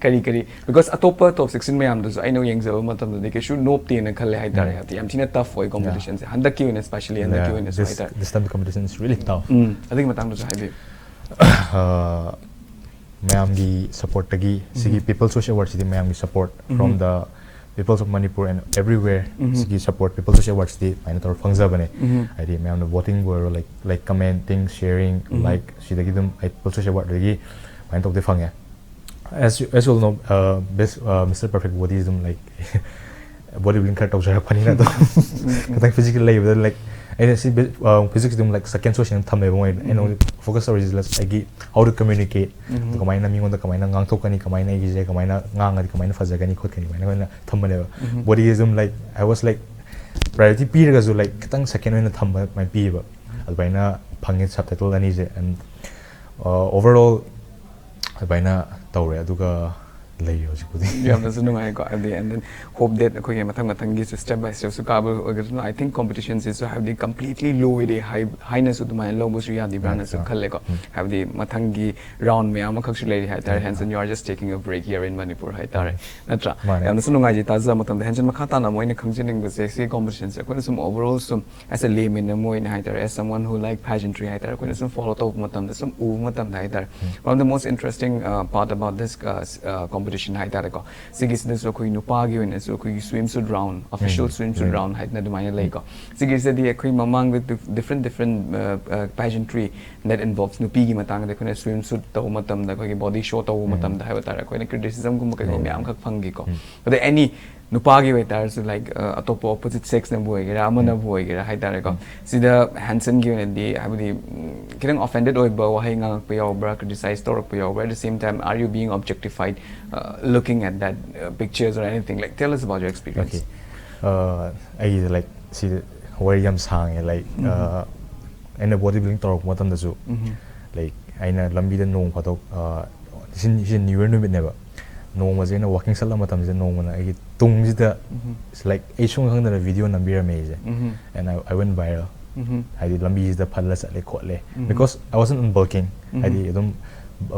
ꯀꯔꯤ ꯀꯔꯤ, because ꯑꯇꯣꯞꯄ top sixteen ꯃꯌꯥꯝꯗꯨꯁꯨ ꯑꯩꯅ ꯌꯦꯡꯖꯕ ꯃꯇꯝꯗꯗꯤ ꯀꯩꯁꯨ ꯅꯣꯞꯇꯦꯅ ꯈꯜꯂꯦ ꯍꯥꯏꯇꯥꯔꯦ꯫ ꯍꯥꯏꯕꯗꯤ ꯌꯥꯝ ꯊꯤꯅ tough ꯑꯣꯏ competitionꯁꯦ, ꯍꯟꯗꯛꯀꯤ ꯑꯣꯏꯅ, especially ꯍꯟꯗꯛꯀꯤ ꯑꯣꯏꯅꯁꯨ ꯍꯥꯏꯇꯥꯔꯦ꯫ This time the competition is really tough. ꯑꯗꯨꯒꯤ ꯃꯇꯥꯡꯗꯁꯨ ꯍꯥꯏꯕꯤꯌꯨ꯫ ꯃꯌꯥꯝꯒꯤ supportꯇꯒꯤ ꯁꯤꯒꯤ People's Choice Awardꯁꯤꯗꯤ ꯃꯌꯥꯝꯒꯤ support from the peoples of Manipur and everywhere. ꯁꯤꯒꯤ support, People's Choice Awardꯁꯤꯗꯤ ꯑꯗꯨꯃꯥꯏꯅ ꯇꯧꯔ ꯐꯪꯖꯕꯅꯦ꯫ ꯍꯥꯏꯗꯤ ꯃꯌꯥꯝꯅ votingꯕꯨ ꯑꯣꯏꯔꯣ, like, like commenting, sharing, like, ꯁꯤꯗꯒꯤ ꯑꯗꯨꯝ ꯑꯩ People's Choice Awardꯗꯒꯤ ꯑꯗꯨꯃꯥꯏꯅ ꯇꯧꯗꯦ ꯐꯪꯉꯦ꯫ As you, as you all know, uh, best, uh, Mister Perfect Body ꯑꯗꯨꯝ, like, body building ꯈꯔ ꯇꯧꯖꯔꯛꯄꯅꯤꯅ ꯑꯗꯨꯝ ꯈꯤꯇꯪ physique ꯂꯩꯕꯗ, like, ꯑꯩꯅ ꯁꯤ physique ꯑꯗꯨꯝ, like, second choice ꯑꯣꯏꯅ ꯊꯝꯃꯦꯕ꯫ ꯃꯣꯏ ꯑꯩꯅ ꯍꯧꯖꯤꯛ focus ꯇꯧꯔꯤꯁꯦ ꯑꯩꯒꯤ how to communicate, ꯀꯃꯥꯏꯅ ꯃꯤꯉꯣꯟꯗ ꯀꯃꯥꯏꯅ ꯉꯥꯡꯊꯣꯛꯀꯅꯤ, ꯀꯃꯥꯏꯅ ꯑꯩꯒꯤꯁꯦ ꯀꯃꯥꯏꯅ ꯉꯥꯡꯉꯗꯤ ꯀꯃꯥꯏꯅ ꯐꯖꯒꯅꯤ ꯈꯣꯠꯀꯅꯤ, ꯑꯗꯨꯃꯥꯏꯅ ꯑꯣꯏꯅ ꯊꯝꯕꯅꯦꯕ꯫ Bodyꯁꯦ ꯑꯗꯨꯝ, like, I was, like, priority ꯄꯤꯔꯒꯁꯨ, like, ꯈꯤꯇꯪ second ꯑꯣꯏꯅ ꯊꯝꯕ ꯑꯗꯨꯃꯥꯏꯅ ꯄꯤꯌꯦꯕ꯫ ꯑꯗꯨꯃꯥꯏꯅ ꯐꯪꯉꯦ subtitle ꯑꯅꯤꯁꯦ꯫ And, uh, overall ꯑꯗꯨꯃꯥꯏꯅ ꯇꯧꯔꯦ꯫ ꯑꯗꯨꯒ ꯂꯩ ꯍꯧꯖꯤꯛꯄꯨꯗꯤ꯫ ꯌꯥꯝꯅꯁꯨ ꯅꯨꯡꯉꯥꯏꯀꯣ꯫ ꯍꯥꯏꯕꯗꯤ and then hope that ꯑꯩꯈꯣꯏꯒꯤ ꯃꯊꯪ ꯃꯊꯪꯒꯤꯁꯨ step by stepꯁꯨ ꯀꯥꯕ ꯑꯣꯏꯒꯗ꯭ꯔꯥ꯫ I think competitionꯁꯤꯁꯨ ꯍꯥꯏꯕꯗꯤ completely ꯂꯣꯏꯔꯦ ꯍꯥꯏ ꯍꯥꯏꯅꯁꯨ ꯑꯗꯨꯃꯥꯏꯅ ꯂꯧꯕꯁꯨ ꯌꯥꯗꯤꯕ꯭ꯔꯥꯅꯁꯨ ꯌꯥꯗꯦ꯫ ꯈꯜꯂꯦꯀꯣ꯫ ꯎꯝ꯫ ꯍꯥꯏꯕꯗꯤ ꯃꯊꯪꯒꯤ round ꯃꯌꯥꯝ ꯑꯃꯈꯛꯁꯨ ꯂꯩꯔꯤ ꯍꯥꯏꯇꯥꯔꯦ꯫ ꯎꯝ꯫ Hanson, you are just taking a break here in Manipur ꯍꯥꯏꯇꯥꯔꯦ꯫ ꯎꯝ꯫ ꯅꯠꯇ꯭ꯔꯥ? ꯃꯥꯅꯦ꯫ ꯌꯥꯝꯅꯁꯨ ꯅꯨꯡꯉꯥꯏꯖꯩ ꯇꯥꯖꯕ ꯃꯇꯝꯗ꯫ Hanson, ꯃꯈꯥ ꯇꯥꯅ ꯑꯃꯨꯛ ꯑꯩꯅ ꯈꯪꯖꯅꯤꯡꯕꯁꯦ ꯁꯤ competitionꯁꯦ ꯑꯩꯈꯣꯏꯅ ꯁꯨꯝ overall ꯁꯨꯝ as a layman ꯑꯃ ꯑꯣꯏꯅ ꯍꯥꯏꯇꯥꯔꯦ, as someone who like pageantry ꯍꯥꯏꯇꯥꯔꯦ, ꯑꯩꯈꯣꯏꯅ ꯁꯨꯝ follow ꯇꯧꯕ ꯃꯇꯝꯗ, ꯁꯨꯝ ꯎꯕ ꯃꯇꯝꯗ ꯍꯥꯏꯇꯥꯔꯦ, ꯎꯝ꯫ one of the most interesting uh, part about this uh, s- uh, competition ꯍꯥꯏꯇꯥꯔꯦꯀꯣ, ꯁꯤꯒꯤꯁꯤꯗꯁꯨ ꯑꯩꯈꯣꯏ ꯅꯨꯄꯥꯒꯤ ꯑꯣꯏꯅꯁꯨ ꯑꯩꯈꯣꯏꯒꯤ swimsuit round, official ꯎꯝ꯫ swimsuit ꯎꯝ꯫ round ꯍꯥꯏꯗꯅ ꯑꯗꯨꯃꯥꯏꯅ ꯂꯩꯀꯣ꯫ ꯁꯤꯒꯤꯁꯤꯗꯗꯤ ꯑꯩꯈꯣꯏ ꯃꯃꯥꯡꯗ dif- different different uh, uh, pageantry that involves ꯅꯨꯄꯤꯒꯤ ꯃꯇꯥꯡꯗ ꯑꯩꯈꯣꯏꯅ swimsuit ꯇꯧꯕ ꯃꯇꯝꯗ, ꯑꯩꯈꯣꯏꯒꯤ body show ꯇꯧꯕ ꯎꯝ꯫ ꯃꯇꯝꯗ ꯍꯥꯏꯕ ꯇꯥꯔꯦ, ꯑꯩꯈꯣꯏꯅ criticismꯒꯨꯝꯕ ꯀꯩꯒꯨꯝꯕ ꯎꯝ꯫ ꯃꯌꯥꯝ ꯑꯃꯈꯛ ꯐꯪꯈꯤꯀꯣ꯫ ꯎꯝ꯫ ꯑꯗ any ꯅꯨꯄꯥꯒꯤ ꯑꯣꯏꯇꯥꯔꯁꯨ like uh, ꯑꯇꯣꯞꯄ opposite sexꯅꯕꯨ ꯑꯣꯏꯒꯦꯔꯥ, ꯑꯃꯅꯕꯨ ꯑꯣꯏꯒꯦꯔꯥ ꯍꯥꯏꯇꯥꯔꯦꯀꯣ, ꯎꯝ꯫ ꯁꯤꯗ Hansonꯒꯤ ꯑꯣꯏꯅꯗꯤ ꯍꯥꯏꯕꯗꯤ ꯎꯝ, ꯈꯤꯇꯪ offended ꯑꯣꯏꯕ ꯋꯥꯍꯩ ꯉꯥꯡꯉꯛꯄ ꯌꯥꯎꯕ꯭ꯔꯥ, criticize ꯇꯧꯔꯛꯄ ꯌꯥꯎꯕ꯭ꯔꯥ? At the same time, are you being objectified uh, looking at that uh, pictures or anything? Like, tell us about your experience. Okay. Uh, ꯑꯩꯒꯤꯁꯦ like ꯁꯤ ꯋꯥꯔꯤ ꯌꯥꯝ ꯁꯥꯡꯉꯦ, like ꯎꯝ꯫ uh, ꯑꯩꯅ body building ꯇꯧꯔꯛꯄ ꯃꯇꯝꯗꯁꯨ ꯎꯝ꯫ like ꯑꯩꯅ ꯂꯝꯕꯤꯗ ꯅꯣꯡ ꯐꯥꯗꯣꯛ uh, ꯁꯤ ꯁꯤ new year ꯅꯨꯃꯤꯠꯅꯦꯕ, ꯅꯣꯡꯃꯁꯦ ꯑꯩꯅ walking ꯆꯠꯂ ꯃꯇꯝꯁꯤꯗ ꯅꯣꯡꯃꯅ ꯑꯩꯒꯤ ꯇꯨꯡꯁꯤꯗ ꯎꯝ꯫ like ꯑꯩ ꯁꯨꯝ ꯈꯪꯗꯅ video ꯅꯝꯕꯤꯔꯝꯃꯦ ꯑꯩꯁꯦ꯫ ꯎꯝ꯫ And I, I went viral. ꯎꯝ꯫ ꯍꯥꯏꯗꯤ ꯂꯝꯕꯤꯁꯤꯗ ꯐꯜꯂ ꯆꯠꯂꯦ ꯈꯣꯠꯂꯦ, ꯎꯝ꯫ Because I wasn't on bulking. ꯎꯝ꯫ ꯍꯥꯏꯗꯤ ꯑꯗꯨꯝ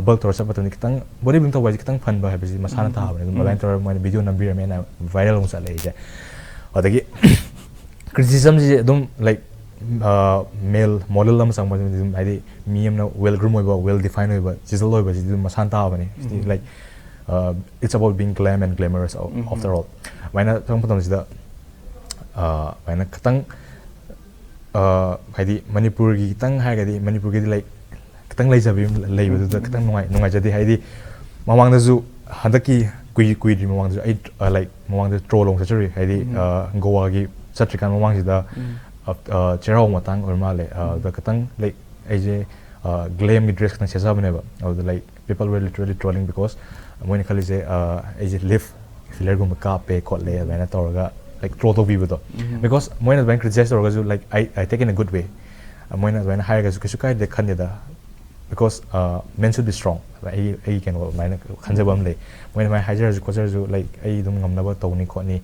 bulk ꯇꯧꯔ ꯆꯠꯄ ꯃꯇꯝꯗ ꯈꯤꯇꯪ body building ꯇꯧꯕ ꯍꯥꯏꯁꯦ ꯈꯤꯇꯪ ꯐꯟꯕ ꯍꯥꯏꯕꯁꯤ ꯃꯁꯥꯅ ꯎꯝ꯫ ꯇꯥꯕꯅꯦ꯫ ꯑꯗꯨꯝ ꯎꯝ꯫ ꯑꯗꯨꯃꯥꯏꯅ ꯇꯧꯔꯒ ꯃꯣꯏꯅ video ꯅꯝꯕꯤꯔꯝꯃꯦ, ꯑꯩꯅ viral ꯑꯃꯨꯛ ꯆꯠꯂꯦ ꯑꯩꯁꯦ꯫ ꯑꯗꯒꯤ criticismꯁꯤ ꯑꯗꯨꯝ like uh, male model ꯑꯃ ꯆꯪꯕ ꯑꯗꯨꯝ ꯍꯥꯏꯗꯤ ꯃꯤ ꯑꯃꯅ well groom ꯑꯣꯏꯕ, well define ꯑꯣꯏꯕ, chiseled ꯑꯣꯏꯕꯁꯤꯗꯤ ꯑꯗꯨꯝ ꯃꯁꯥꯅ ꯇꯥꯕꯅꯦ꯫ ꯎꯝ꯫ Like uh, it's about being glam and glamorous of- um. after all. ꯑꯗꯨꯃꯥꯏꯅ ꯆꯪꯕ ꯃꯇꯝꯁꯤꯗ uh, ꯑꯗꯨꯃꯥꯏꯅ ꯈꯤꯇꯪ uh, ꯍꯥꯏꯗꯤ ꯃꯅꯤꯄꯨꯔꯒꯤ ꯈꯤꯇꯪ ꯍꯥꯏꯔꯒꯗꯤ ꯃꯅꯤꯄꯨꯔꯒꯤꯗꯤ like ꯈꯤꯇꯪ ꯂꯩꯖꯕꯤ ꯑꯃ ꯂꯩꯕꯗꯨꯗ ꯎꯝ꯫ ꯈꯤꯇꯪ ꯅꯨꯡꯉꯥꯏ ꯅꯨꯡꯉꯥꯏꯖꯗꯦ꯫ ꯍꯥꯏꯗꯤ ꯃꯃꯥꯡꯗꯁꯨ ꯍꯟꯗꯛꯀꯤ ꯀꯨꯏ ꯀꯨꯏꯗ꯭ꯔꯤ ꯃꯃꯥꯡꯗꯁꯨ ꯑꯩ uh, like ꯃꯃꯥꯡꯗ troll ꯑꯃꯨꯛ ꯆꯠꯆꯔꯨꯏ꯫ ꯍꯥꯏꯗꯤ ꯎꯝ꯫ Uh, ꯒꯣꯋꯥꯒꯤ ꯆꯠꯇ꯭ꯔꯤꯀꯥꯟ ꯃꯃꯥꯡꯁꯤꯗ ꯎꯝ꯫ uh, ꯆꯩꯔꯥꯎ ꯃꯇꯥꯡ ꯑꯣꯏꯔ ꯃꯥꯜꯂꯦ꯫ Uh, ꯎꯝ꯫ ꯑꯗꯨꯗ ꯈꯤꯇꯪ like ꯑꯩꯁꯦ uh, glamꯒꯤ dress ꯈꯤꯇꯪ ꯁꯦꯠꯆꯕꯅꯦꯕ꯫ ꯑꯗꯨꯗ like people were literally trolling because ꯃꯣꯏꯅ ꯈꯜꯂꯤꯁꯦ uh, ꯑꯩꯁꯦ lip fillerꯒꯨꯝꯕ ꯀꯥꯞꯄꯦ ꯈꯣꯠꯂꯦ ꯑꯗꯨꯃꯥꯏꯅ ꯇꯧꯔꯒ like troll ꯇꯧꯕꯤꯕꯗꯣ꯫ ꯎꯝ꯫ Because ꯃꯣꯏꯅ ꯑꯗꯨꯃꯥꯏꯅ criticize ꯇꯧꯔꯒꯁꯨ like I, I take in a good way. ꯃꯣꯏꯅ ꯑꯗꯨꯃꯥꯏꯅ ꯍꯥꯏꯔꯒꯁꯨ ꯀꯩꯁꯨ ꯀꯥꯏꯗꯦ ꯈꯟꯗꯦꯗ꯫ because uh, men should be strong. ꯑꯩ ꯑꯩ ꯀꯩꯅꯣ ꯑꯗꯨꯃꯥꯏꯅ ꯈꯟꯖꯕ ꯑꯃ ꯂꯩ. ꯃꯣꯏꯅ ꯃꯥꯏ ꯍꯥꯏꯖꯔꯁꯨ ꯈꯣꯠꯆꯔꯁꯨ, ꯂꯥꯏꯛ, ꯑꯩ ꯑꯗꯨꯝ ꯉꯝꯅꯕ ꯇꯧꯅꯤ ꯈꯣꯠꯅꯤ,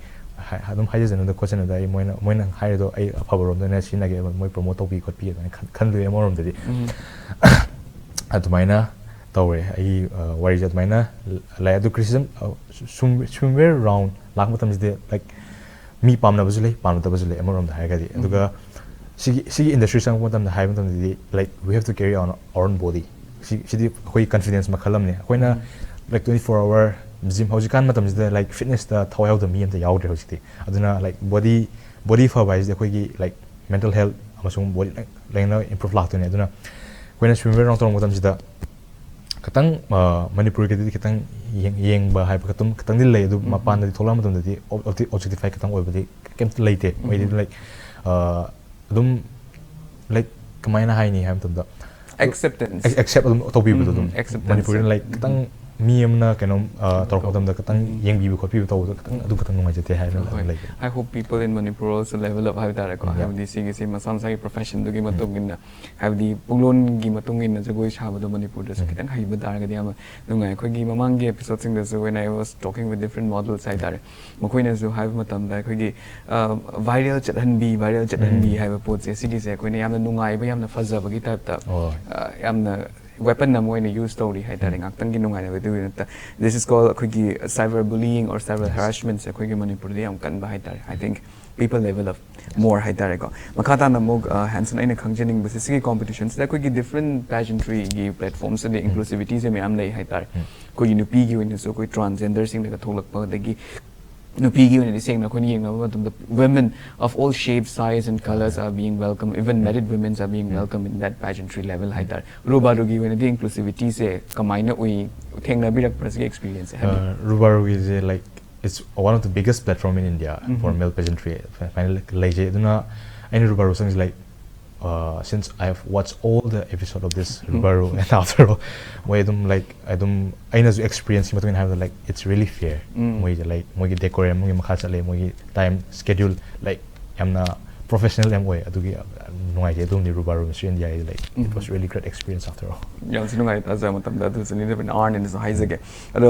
ꯍꯥꯏ- ꯑꯗꯨꯝ ꯍꯥꯏꯖꯁꯅꯨꯗ ꯈꯣꯠꯆꯅꯨꯗ, ꯑꯩ ꯃꯣꯏꯅ ꯃꯣꯏꯅ ꯍꯥꯏꯔꯤꯗꯣ ꯑꯩ ꯑꯐꯕꯔꯣꯝꯗ ꯑꯣꯏꯅ ꯁꯤꯖꯤꯟꯅꯒꯦ, ꯃꯣꯏ ꯄ꯭ꯔꯣꯃꯣꯠ ꯇꯧꯕꯤ ꯈꯣꯠꯄꯤ ꯑꯗꯨꯃꯥꯏꯅ ꯈꯟ- ꯈꯟꯗꯣꯛꯑꯦ ꯑꯃꯔꯣꯝꯗꯗꯤ. ꯑꯗꯨꯃꯥꯏꯅ ꯇꯧꯔꯦ ꯑꯩꯒꯤ ꯑ, ꯋꯥꯔꯤꯁꯦ ꯑꯗꯨꯃꯥꯏꯅ ꯂꯥꯛꯑꯦ. ꯑꯗꯨ ꯀ꯭ꯔꯤꯇꯤꯁꯤꯖꯝ swimwear round ꯂꯥꯛꯄ ꯃꯇꯝꯁꯤꯗ, ꯂꯥꯏꯛ, ꯃꯤ ꯄꯥꯝꯅꯕꯁꯨ ꯂꯩ, ꯄꯥꯝꯅꯗꯕꯁꯨ ꯂꯩ ꯑꯃꯔꯣꯝꯗ ꯍꯥꯏꯔꯒꯗꯤ. ꯑꯗꯨꯒ ꯁꯤꯒꯤ ꯁꯤꯒꯤ ꯏꯟꯗꯁꯇ꯭ꯔꯤ ꯆꯪꯉꯛꯄ ꯃꯇꯝꯗ ꯍꯥꯏꯕ ꯃꯇꯝꯗꯗꯤ, like, we have to carry on our own body. ꯁꯤ ꯁꯤꯗꯤ ꯑꯩꯈꯣꯏ ꯀꯟꯐꯤꯗꯦꯟꯁ ꯃꯈꯜ ꯑꯃꯅꯤ. ꯑꯩꯈꯣꯏꯅ, like, twenty four hour gym, ꯍꯧꯖꯤꯛꯀꯥꯟ ꯃꯇꯝꯁꯤꯗ, ꯂꯥꯏꯛ, ꯐꯤꯠꯅꯦꯁꯇ ꯊꯋꯥꯏ ꯌꯥꯎꯗꯕ ꯃꯤ ꯑꯝꯇ ꯌꯥꯎꯗ꯭ꯔꯦ ꯍꯧꯖꯤꯛꯇꯤ. ꯑꯗꯨꯅ, ꯂꯥꯏꯛ, ꯕꯣꯗꯤ ꯕꯣꯗꯤ ꯐꯕ ꯍꯥꯏꯁꯤꯗꯤ ꯑꯩꯈꯣꯏꯒꯤ, ꯂꯥꯏꯛ, ꯃꯦꯟꯇꯦꯜ ꯍꯦꯜꯠ ꯑꯃꯁꯨꯡ ꯕꯣꯗꯤ ꯂꯣꯏꯅ ꯏꯝꯄ꯭ꯔꯨꯞ ꯂꯥꯛꯇꯣꯏꯅꯦ. ꯑꯗꯨꯅ ꯑꯩꯈꯣꯏꯅ ꯁ꯭ꯋꯤꯝ ꯔꯥꯎꯟ ꯇꯧꯔꯛꯄ ꯃꯇꯝꯁꯤꯗ ꯈꯤꯇꯪ, ꯑ, ꯃꯅꯤꯄꯨꯔꯒꯤꯗꯗꯤ ꯈꯤꯇꯪ ꯌꯦꯡ- ꯌꯦꯡꯕ ꯍꯥꯏꯕ ꯈꯛꯇꯪ ꯈꯤꯇꯪꯗꯤ ꯂꯩ, ꯑꯗꯨ ꯃꯄꯥꯟꯗꯗꯤ ꯊꯣꯛꯂꯛꯑ ꯃꯇꯝꯗꯗꯤ ꯑꯣꯕ- ꯑꯣꯕꯖꯦꯛꯇꯤꯐꯥꯏ ꯈꯤꯇꯪ ꯑꯣꯏꯕꯗꯤ ꯀꯩꯝꯇ ꯂꯩꯇꯦ. ꯃꯣꯏꯗꯤ, ꯂꯥꯏꯛ, ꯑ, ꯑꯗꯨꯝ, ꯂꯥꯏꯛ, ꯀꯃꯥꯏꯅ ꯍꯥꯏꯅꯤ ꯍꯥꯏꯕ ꯃꯇꯝꯗ, ꯑꯦꯛꯁꯦꯞꯇꯦꯟꯁ. ꯑꯦꯛꯁꯦꯞ ꯑꯗꯨꯝ ꯇꯧꯕꯤꯕꯗꯣ ꯑꯗꯨꯝ. Acceptance. ꯃꯅꯤꯄꯨꯔꯗ, ꯂꯥꯏꯛ, ꯈꯤꯇꯪ ꯃꯤ ꯑꯃꯅ ꯀꯩꯅꯣꯝ, ꯑ, ꯇꯧꯔꯛꯄ ꯃꯇꯝꯗ ꯈꯤꯇꯪ ꯌꯦꯡꯕꯤꯕ ꯈꯣꯠꯄꯤꯕ ꯇꯧꯕꯗꯣ ꯈꯤꯇꯪ, ꯑꯗꯨ ꯈꯤꯇꯪ ꯅꯨꯡꯉꯥꯏꯖꯗꯦ ꯍꯥꯏꯅ ꯍꯣꯏ. ꯂꯩ. I hope people in Manipur also level up ꯍꯥꯏꯕ ꯇꯥꯔꯦꯀꯣ. Yeah. ꯍꯥꯏꯕꯗꯤ ꯁꯤꯒꯤꯁꯤ ꯃꯁꯥ ꯃꯁꯥꯒꯤ ꯄ꯭ꯔꯣꯐꯦꯁꯟꯗꯨꯒꯤ ꯃꯇꯨꯡ ꯏꯟꯅ, ꯍꯥꯏꯕꯗꯤ ꯄꯨꯡꯂꯣꯟꯒꯤ ꯃꯇꯨꯡ ꯏꯟꯅ ꯖꯒꯣꯏ ꯁꯥꯕꯗꯣ ꯃꯅꯤꯄꯨꯔꯗꯁꯨ ꯈꯤꯇꯪ ꯍꯩꯕ ꯇꯥꯔꯒꯗꯤ ꯌꯥꯝꯅ ꯅꯨꯡꯉꯥꯏ. ꯑꯩꯈꯣꯏꯒꯤ ꯃꯃꯥꯡꯒꯤ ꯑꯦꯄꯤꯁꯣꯗꯁꯤꯡꯗꯁꯨ, when I was talking with different models ꯍꯥꯏ ꯇꯥꯔꯦ, ꯃꯈꯣꯏꯅꯁꯨ ꯍꯥꯏꯕ ꯃꯇꯝꯗ ꯑꯩꯈꯣꯏꯒꯤ ꯚꯥꯏꯔꯦꯜ ꯆꯠꯍꯟꯕꯤ, ꯚꯥꯏꯔꯦꯜ ꯆꯠꯍꯟꯕꯤ ꯍꯥꯏꯕ ꯄꯣꯠꯁꯦ, ꯁꯤꯒꯤꯁꯦ ꯑꯩꯈꯣꯏꯅ ꯌꯥꯝꯅ ꯅꯨꯡꯉꯥꯏꯕ, ꯌꯥꯝꯅ ꯐꯖꯕꯒꯤ ꯇꯥꯏꯞꯇ, ꯍꯣꯏ. ꯑ, ꯌꯥꯝꯅ ꯋꯦꯄꯟ ꯑꯃ ꯑꯣꯏꯅ ꯌꯨꯁ ꯇꯧꯔꯤ ꯍꯥꯏ ꯇꯥꯔꯦ, ꯉꯥꯛꯇꯪꯒꯤ ꯅꯨꯡꯉꯥꯏꯅꯕꯗꯨꯒꯤ ꯅꯠꯇ. This is called ꯑꯩꯈꯣꯏꯒꯤ cyber bullying or cyber harassmentꯁꯦ ꯑꯩꯈꯣꯏꯒꯤ ꯃꯅꯤꯄꯨꯔꯗ ꯌꯥꯝ ꯀꯟꯕ ꯍꯥꯏ ꯇꯥꯔꯦ. I think people level up more ꯍꯥꯏ ꯇꯥꯔꯦꯀꯣ. ꯃꯈꯥ ꯇꯥꯅ ꯑꯃꯨꯛ, ꯑ, ꯍꯦꯟꯁꯟ, ꯑꯩꯅ ꯈꯪꯖꯅꯤꯡꯕꯁꯦ, ꯁꯤꯒꯤ ꯀꯣꯝꯄꯤꯇꯤꯁꯟꯁꯤꯗ ꯑꯩꯈꯣꯏꯒꯤ ꯗꯤꯐ꯭ꯔꯦꯟ ꯄꯦꯖꯦꯟꯇ꯭ꯔꯤꯒꯤ ꯄ꯭ꯂꯦꯠꯐꯣꯝꯁꯤꯗ ꯏꯟꯀ꯭ꯂꯨꯁꯤꯕꯤꯇꯤꯁꯦ ꯃꯌꯥꯝ ꯂꯩ ꯍꯥꯏ ꯇꯥꯔꯦ. ꯑꯩꯈꯣꯏꯒꯤ ꯅꯨꯄꯤꯒꯤ ꯑꯣꯏꯅꯁꯨ ꯑꯩꯈꯣꯏ ꯇ꯭ꯔꯥꯟꯁꯖꯦꯟꯗꯔꯁꯤꯡꯗꯒ ꯊꯣꯛꯂꯛꯄ, ꯑꯗꯒꯤ ꯅꯨꯄꯤꯒꯤ ꯑꯣꯏꯅꯗꯤ ꯁꯦꯡꯅ ꯑꯩꯈꯣꯏꯅ ꯌꯦꯡꯅꯕ ꯃꯇꯝꯗ, women of all shapes, size and colors are being welcome, even married women are being welcome in that pageantry level ꯍꯥꯏ ꯇꯥꯔꯦ. ꯔꯨꯕꯥꯔꯨꯒꯤ ꯑꯣꯏꯅꯗꯤ ꯏꯟꯀ꯭ꯂꯨꯁꯤꯕꯤꯇꯤꯁꯦ ꯀꯃꯥꯏꯅ ꯎꯏ, ꯊꯦꯡꯅꯕꯤꯔꯛꯄ꯭ꯔꯥ ꯁꯤꯒꯤ ꯑꯦꯛꯁꯄꯤꯔꯤꯌꯦꯟꯁꯁꯦ ꯍꯥꯏꯕꯤꯌꯨ. ꯔꯨꯕꯥꯔꯨꯒꯤꯁꯦ, like, it's one of the biggest platform in India for male pageantry. Final ꯂꯩꯖꯩ. ꯑꯗꯨꯅ ꯑꯩꯅ ꯔꯨꯕꯥꯔꯨ ꯆꯪꯉꯤꯁꯦ, like, uh, since I have watched all the episode of this ꯔꯨꯕꯥꯔꯨ and after all, ꯃꯣꯏ ꯑꯗꯨꯝ, ꯂꯥꯏꯛ, ꯑꯗꯨꯝ ꯑꯩꯅꯁꯨ ꯑꯦꯛꯁꯄꯤꯔꯤꯌꯦꯟꯁꯀꯤ ꯃꯇꯨꯡ ꯏꯟꯅ ꯍꯥꯏꯕꯗ, ꯂꯥꯏꯛ, it's really fair. ꯃꯣꯏꯁꯦ, ꯂꯥꯏꯛ, ꯃꯣꯏꯒꯤ ꯗꯦꯀꯣꯔꯝꯒꯤ ꯃꯈꯥ ꯆꯠꯂꯦ, ꯃꯣꯏꯒꯤ ꯇꯥꯏꯝ ꯁ꯭ꯀꯦꯗ꯭ꯌꯨꯜ, ꯂꯥꯏꯛ, ꯌꯥꯝꯅ ꯄ꯭ꯔꯣꯐꯦꯁꯅꯦꯜ ꯌꯥꯝ ꯑꯣꯏ꯫ ꯑꯗꯨꯒꯤ ꯌꯥꯝ ꯅꯨꯡꯉꯥꯏꯖꯩ ꯑꯗꯣꯝꯗꯤ ꯔꯨꯕꯥꯔꯨ ꯃꯤꯁꯇ꯭ꯔꯤ ꯏꯟꯗꯤꯌꯥꯒꯤꯗ ꯂꯩ꯫ It was really great experience after all. ꯌꯥꯝꯁꯨ ꯅꯨꯡꯉꯥꯏ ꯇꯥꯖ ꯃꯇꯝꯗ ꯑꯗꯨꯁꯨ ꯅꯤꯅꯕꯅ ꯑꯥꯔꯅꯦꯅꯁꯨ ꯍꯥꯏꯖꯒꯦ꯫ ꯑꯗꯣ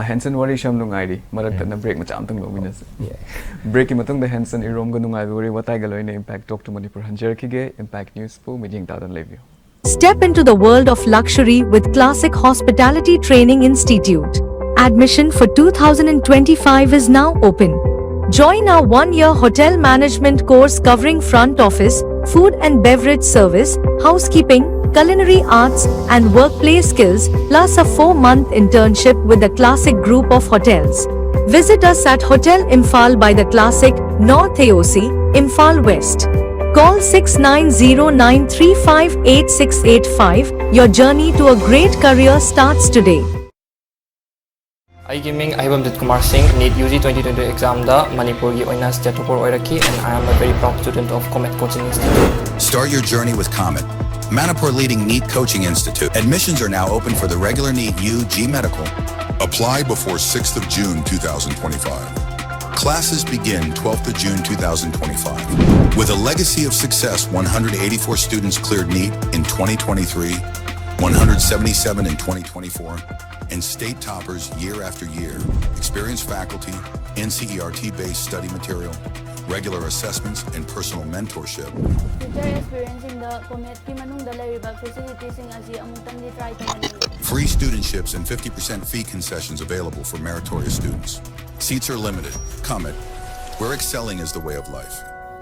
ꯍꯦꯟꯁꯟ, ꯋꯥꯔꯤꯁꯨ ꯌꯥꯝ ꯅꯨꯡꯉꯥꯏꯔꯤ꯫ ꯃꯔꯛꯇ ꯅ ꯕ꯭ꯔꯦꯛ ꯃꯆꯥ ꯑꯝꯇꯪ ꯂꯧꯃꯤꯟꯅꯁꯤ꯫ ꯕ꯭ꯔꯦꯛꯀꯤ ꯃꯇꯨꯡꯗ ꯍꯦꯟꯁꯟ ꯏꯔꯣꯝꯒ ꯅꯨꯡꯉꯥꯏꯕ ꯋꯥꯔꯤ ꯋꯥꯇꯥꯏꯒ ꯂꯣꯏꯅ Impact Talk to Manipur ꯍꯟꯖꯔꯛꯈꯤꯒꯦ꯫ Impact Newsꯄꯨ ꯃꯤꯠꯌꯦꯡ ꯇꯥꯗꯨꯅ ꯂꯩꯕꯤꯌꯨ꯫ Step into the world of luxury with Classic Hospitality Training Institute. Admission for two thousand twenty-five is now open. Join our one year hotel management course covering front office, food and beverage service, housekeeping, culinary arts, and workplace skills, plus a four month internship with the Classic Group of Hotels. Visit us at Hotel Imphal by the Classic, North A O C, Imphal West. Call six nine zero nine three five eight six eight five. Your journey to a great career starts today. ꯑꯩꯒꯤ ꯃꯤꯡ ꯑꯍꯩꯕꯝ ꯖꯤꯠ ꯀꯨꯃꯥꯔ ꯁꯤꯡ꯫ NEET UG twenty twenty examꯗ ꯃꯅꯤꯄꯨꯔꯒꯤ ꯑꯣꯏꯅ state topper ꯑꯣꯏꯔꯛꯈꯤ, and I am a very proud student of Comet Coaching Institute. Start your journey with Comet, Manipur leading NEET coaching institute. Admissions are now open for the regular NEET UG medical. Apply before sixth of June two thousand twenty-five. Classes begin twelfth of June two thousand twenty-five. With a legacy of success, one hundred eighty-four students cleared NEET in twenty twenty-three, one hundred seventy-seven in twenty twenty-four, and state toppers year after year. Experienced faculty, NCERT based study material, regular assessments, and personal mentorship. Future aspirantꯁꯤꯡꯗ Cometꯀꯤ ꯃꯅꯨꯡꯗ ꯂꯩꯔꯤꯕ facilitiesꯁꯤꯡ ꯑꯁꯤ ꯑꯃꯨꯛꯇꯪꯗꯤ try ꯇꯧꯍꯟꯅꯤꯡꯏ꯫ Free studentships and fifty percent fee concessions available for meritorious students. Seats are limited. Comet, where excelling is the way of life.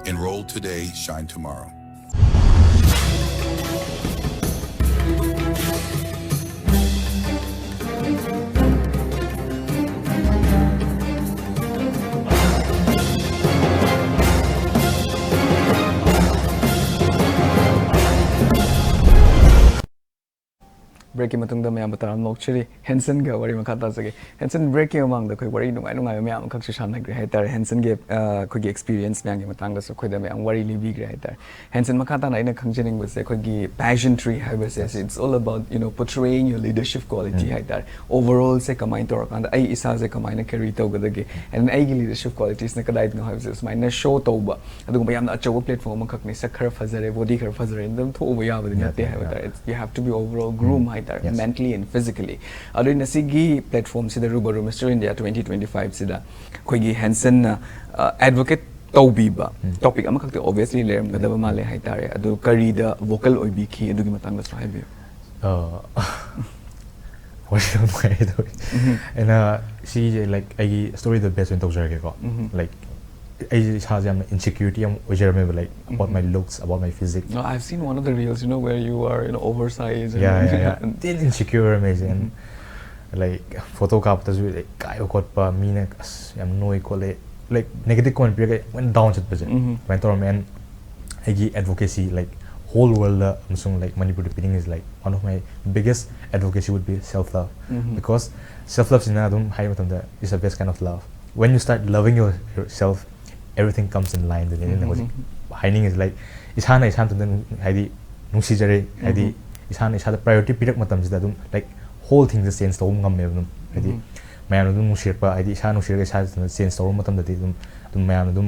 Enroll today, shine tomorrow. ꯕ꯭ꯔꯦꯛꯀꯤ ꯃꯇꯨꯡꯗ ꯃꯌꯥꯝꯕꯨ ꯇꯔꯥꯝꯅ ꯑꯣꯛꯆꯔꯤ꯫ ꯍꯦꯟꯁꯟꯒ ꯋꯥꯔꯤ ꯃꯈꯥ ꯇꯥꯖꯒꯦ꯫ ꯍꯦꯟꯁꯟ, ꯕ꯭ꯔꯦꯛꯀꯤ ꯃꯃꯥꯡꯗ ꯑꯩꯈꯣꯏ ꯋꯥꯔꯤ ꯅꯨꯡꯉꯥꯏ ꯅꯨꯡꯉꯥꯏꯕ ꯃꯌꯥꯝ ꯑꯃꯈꯛꯁꯨ ꯁꯥꯟꯅꯈ꯭ꯔꯦ ꯍꯥꯏꯇꯥꯔꯦ꯫ ꯍꯦꯟꯁꯟꯒꯤ, ꯑ, ꯑꯩꯈꯣꯏꯒꯤ ꯑꯦꯛꯁꯄꯤꯔꯤꯌꯦꯟꯁ ꯃꯌꯥꯝꯒꯤ ꯃꯇꯥꯡꯗꯁꯨ ꯑꯩꯈꯣꯏꯗ ꯃꯌꯥꯝ ꯋꯥꯔꯤ ꯂꯤꯕꯤꯈ꯭ꯔꯦ ꯍꯥꯏꯇꯥꯔꯦ꯫ ꯍꯦꯟꯁꯟ, ꯃꯈꯥ ꯇꯥꯅ ꯑꯩꯅ ꯈꯪꯖꯅꯤꯡꯕꯁꯦ, ꯑꯩꯈꯣꯏꯒꯤ pageantry ꯍꯥꯏꯕꯁꯦ, it's all about, you know, portraying your leadership quality ꯎꯝ꯫ ꯍꯥꯏꯇꯥꯔꯦ꯫ Overall ꯁꯦ ꯀꯃꯥꯏꯅ ꯇꯧꯔꯀꯥꯟꯗ ꯑꯩ ꯏꯁꯥꯁꯦ ꯀꯃꯥꯏꯅ ꯀꯦꯔꯤ ꯇꯧꯒꯗꯒꯦ, and ꯑꯩꯒꯤ ꯂꯤꯗꯔꯁꯤꯞ ꯀ꯭ꯋꯥꯂꯤꯇꯤꯁꯅ ꯀꯗꯥꯏꯗꯅꯣ ꯍꯥꯏꯕꯁꯦ ꯁꯨꯃꯥꯏꯅ ꯁꯣ ꯇꯧꯕ, ꯑꯗꯨꯒꯨꯝꯕ ꯌꯥꯝꯅ ꯑꯆꯧꯕ ꯄ꯭ꯂꯦꯠꯐꯣꯔꯝ ꯑꯃꯈꯛꯅꯤ, ꯁꯛ ꯈꯔ ꯐꯖꯔꯦ, ꯕꯣꯗꯤ ꯈꯔ ꯐꯖꯔꯦ, ꯑꯗꯨꯝ ꯊꯣꯛꯎꯕ ꯌꯥꯕꯗꯤ ꯌꯥꯗꯦ, ꯅꯠꯇꯦ ꯍꯥꯏꯕ ꯌꯥꯗꯦ꯫ ꯇꯥꯔꯦ꯫ It's, you have to be overall groom ꯎꯝ꯫ ꯍꯥꯏꯇꯥꯔꯦ, Yes. mentally and physically꯫ ꯑꯗꯨꯅ ꯁꯤꯒꯤ ꯄ꯭ꯂꯦꯠꯐꯣꯔꯝꯁꯤꯗ Rubaru mister India twenty twenty five ꯁꯤꯗ ꯑꯩꯈꯣꯏꯒꯤ ꯍꯦꯟꯁꯟꯅ, ꯑ, ꯑꯦꯗꯚꯣꯀꯦꯠ ꯇꯧꯕꯤꯕ ꯎꯝ꯫ ꯇꯣꯄꯤꯛ ꯑꯃꯈꯛꯇꯤ ꯑꯣꯕꯤꯌꯁꯂꯤ ꯂꯩꯔꯝꯒꯗꯕ ꯎꯝ꯫ ꯃꯥꯜꯂꯦ ꯍꯥꯏꯇꯥꯔꯦ꯫ ꯑꯗꯨ ꯀꯔꯤꯗ ꯚꯣꯀꯜ ꯑꯣꯏꯕꯤꯈꯤ, ꯑꯗꯨꯒꯤ ꯃꯇꯥꯡꯗꯁꯨ ꯍꯥꯏꯕꯤꯌꯨ꯫ ꯑ, ꯋꯥꯔꯤ ꯌꯥꯝ ꯅꯨꯡꯉꯥꯏ ꯇꯧꯋꯤ꯫ ꯎꯝ꯫ ꯑꯩꯅ ꯁꯤꯁꯦ, like, ꯑꯩꯒꯤ ꯁ꯭ꯇꯣꯔꯤꯗ ꯕꯦꯁ ꯑꯣꯏꯅ ꯇꯧꯖꯔꯒꯦꯀꯣ꯫ ꯎꯝ꯫ Like, ꯑꯩꯁꯦ ꯏꯁꯥꯁꯦ ꯌꯥꯝꯅ ꯏꯟꯁꯦꯀ꯭ꯌꯨꯔꯤꯇꯤ ꯌꯥꯝ ꯑꯣꯏꯖꯔꯝꯃꯦꯕ, like, about um. My looks, about my physique꯫ No, I've seen one of the reels, you know, where you are, you know, oversized and Yeah, yeah, yeah. ꯊꯤꯅ ꯏꯟꯁꯦꯀ꯭ꯌꯨꯔ ꯑꯣꯏꯔꯝꯃꯦ ꯑꯩꯁꯦ꯫ And, um. Like, ꯐꯣꯇꯣ ꯀꯥꯞꯄꯗꯁꯨ, like, ꯏꯀꯥꯏꯕ ꯈꯣꯠꯄ, ꯃꯤꯅ, "ꯑꯁ, ꯌꯥꯝ ꯅꯣꯏ ꯈꯣꯠꯂꯦ", like, negative comment ꯄꯤꯔꯒ ꯑꯩ ꯂꯣꯏꯅ ꯗꯥꯎꯟ ꯆꯠꯄꯁꯦ꯫ ꯎꯝ꯫ ꯑꯗꯨꯃꯥꯏꯅ ꯇꯧꯔꯝꯃꯦ꯫ And ꯑꯩꯒꯤ ꯑꯦꯗꯚꯣꯀꯦꯁꯤ, like, ꯍꯣꯜ ꯋꯥꯔꯜꯗ ꯑꯃꯁꯨꯡ, like, ꯃꯅꯤꯄꯨꯔꯗ ꯄꯤꯅꯤꯡꯉꯤꯁꯦ, like, one of my biggest advocacy would be self love꯫ Um. Because self ꯂꯚꯁꯤꯅ ꯑꯗꯨꯝ ꯍꯥꯏꯕ ꯃꯇꯝꯗ is the best kind of love. When you start loving your, yourself, everything comes in line ꯗꯨꯅꯦ ꯑꯩꯅ ꯎꯝ꯫ ꯍꯧꯖꯤꯛ ꯍꯥꯏꯅꯤꯡꯉꯤꯁꯦ꯫ Like, ꯏꯁꯥꯅ ꯏꯁꯥ ꯃꯊꯟꯇ ꯅꯨꯡ-, ꯍꯥꯏꯗꯤ, ꯅꯨꯡꯁꯤꯖꯔꯦ, ꯍꯥꯏꯗꯤ, ꯎꯝ꯫ ꯏꯁꯥꯅ ꯏꯁꯥꯗ ꯄ꯭ꯔꯥꯏꯌꯣꯔꯤꯇꯤ ꯄꯤꯔꯛꯄ ꯃꯇꯝꯁꯤꯗ ꯑꯗꯨꯝ, like, ꯍꯣꯜ ꯊꯤꯡꯁꯦ ꯆꯦꯟꯖ ꯇꯧꯕ ꯉꯝꯃꯦꯕ ꯑꯗꯨꯝ꯫ ꯍꯥꯏꯗꯤ, ꯎꯝ꯫ ꯃꯌꯥꯝꯅ ꯑꯗꯨꯝ ꯅꯨꯡꯁꯤꯔꯛꯄ, ꯍꯥꯏꯗꯤ, ꯏꯁꯥ ꯅꯨꯡꯁꯤꯔꯒ ꯏꯁꯥ ꯏꯊꯟꯇ ꯆꯦꯟꯖ ꯇꯧꯔꯕ ꯃꯇꯝꯗꯗꯤ ꯑꯗꯨꯝ, ꯑꯗꯨꯝ ꯃꯌꯥꯝꯅ ꯑꯗꯨꯝ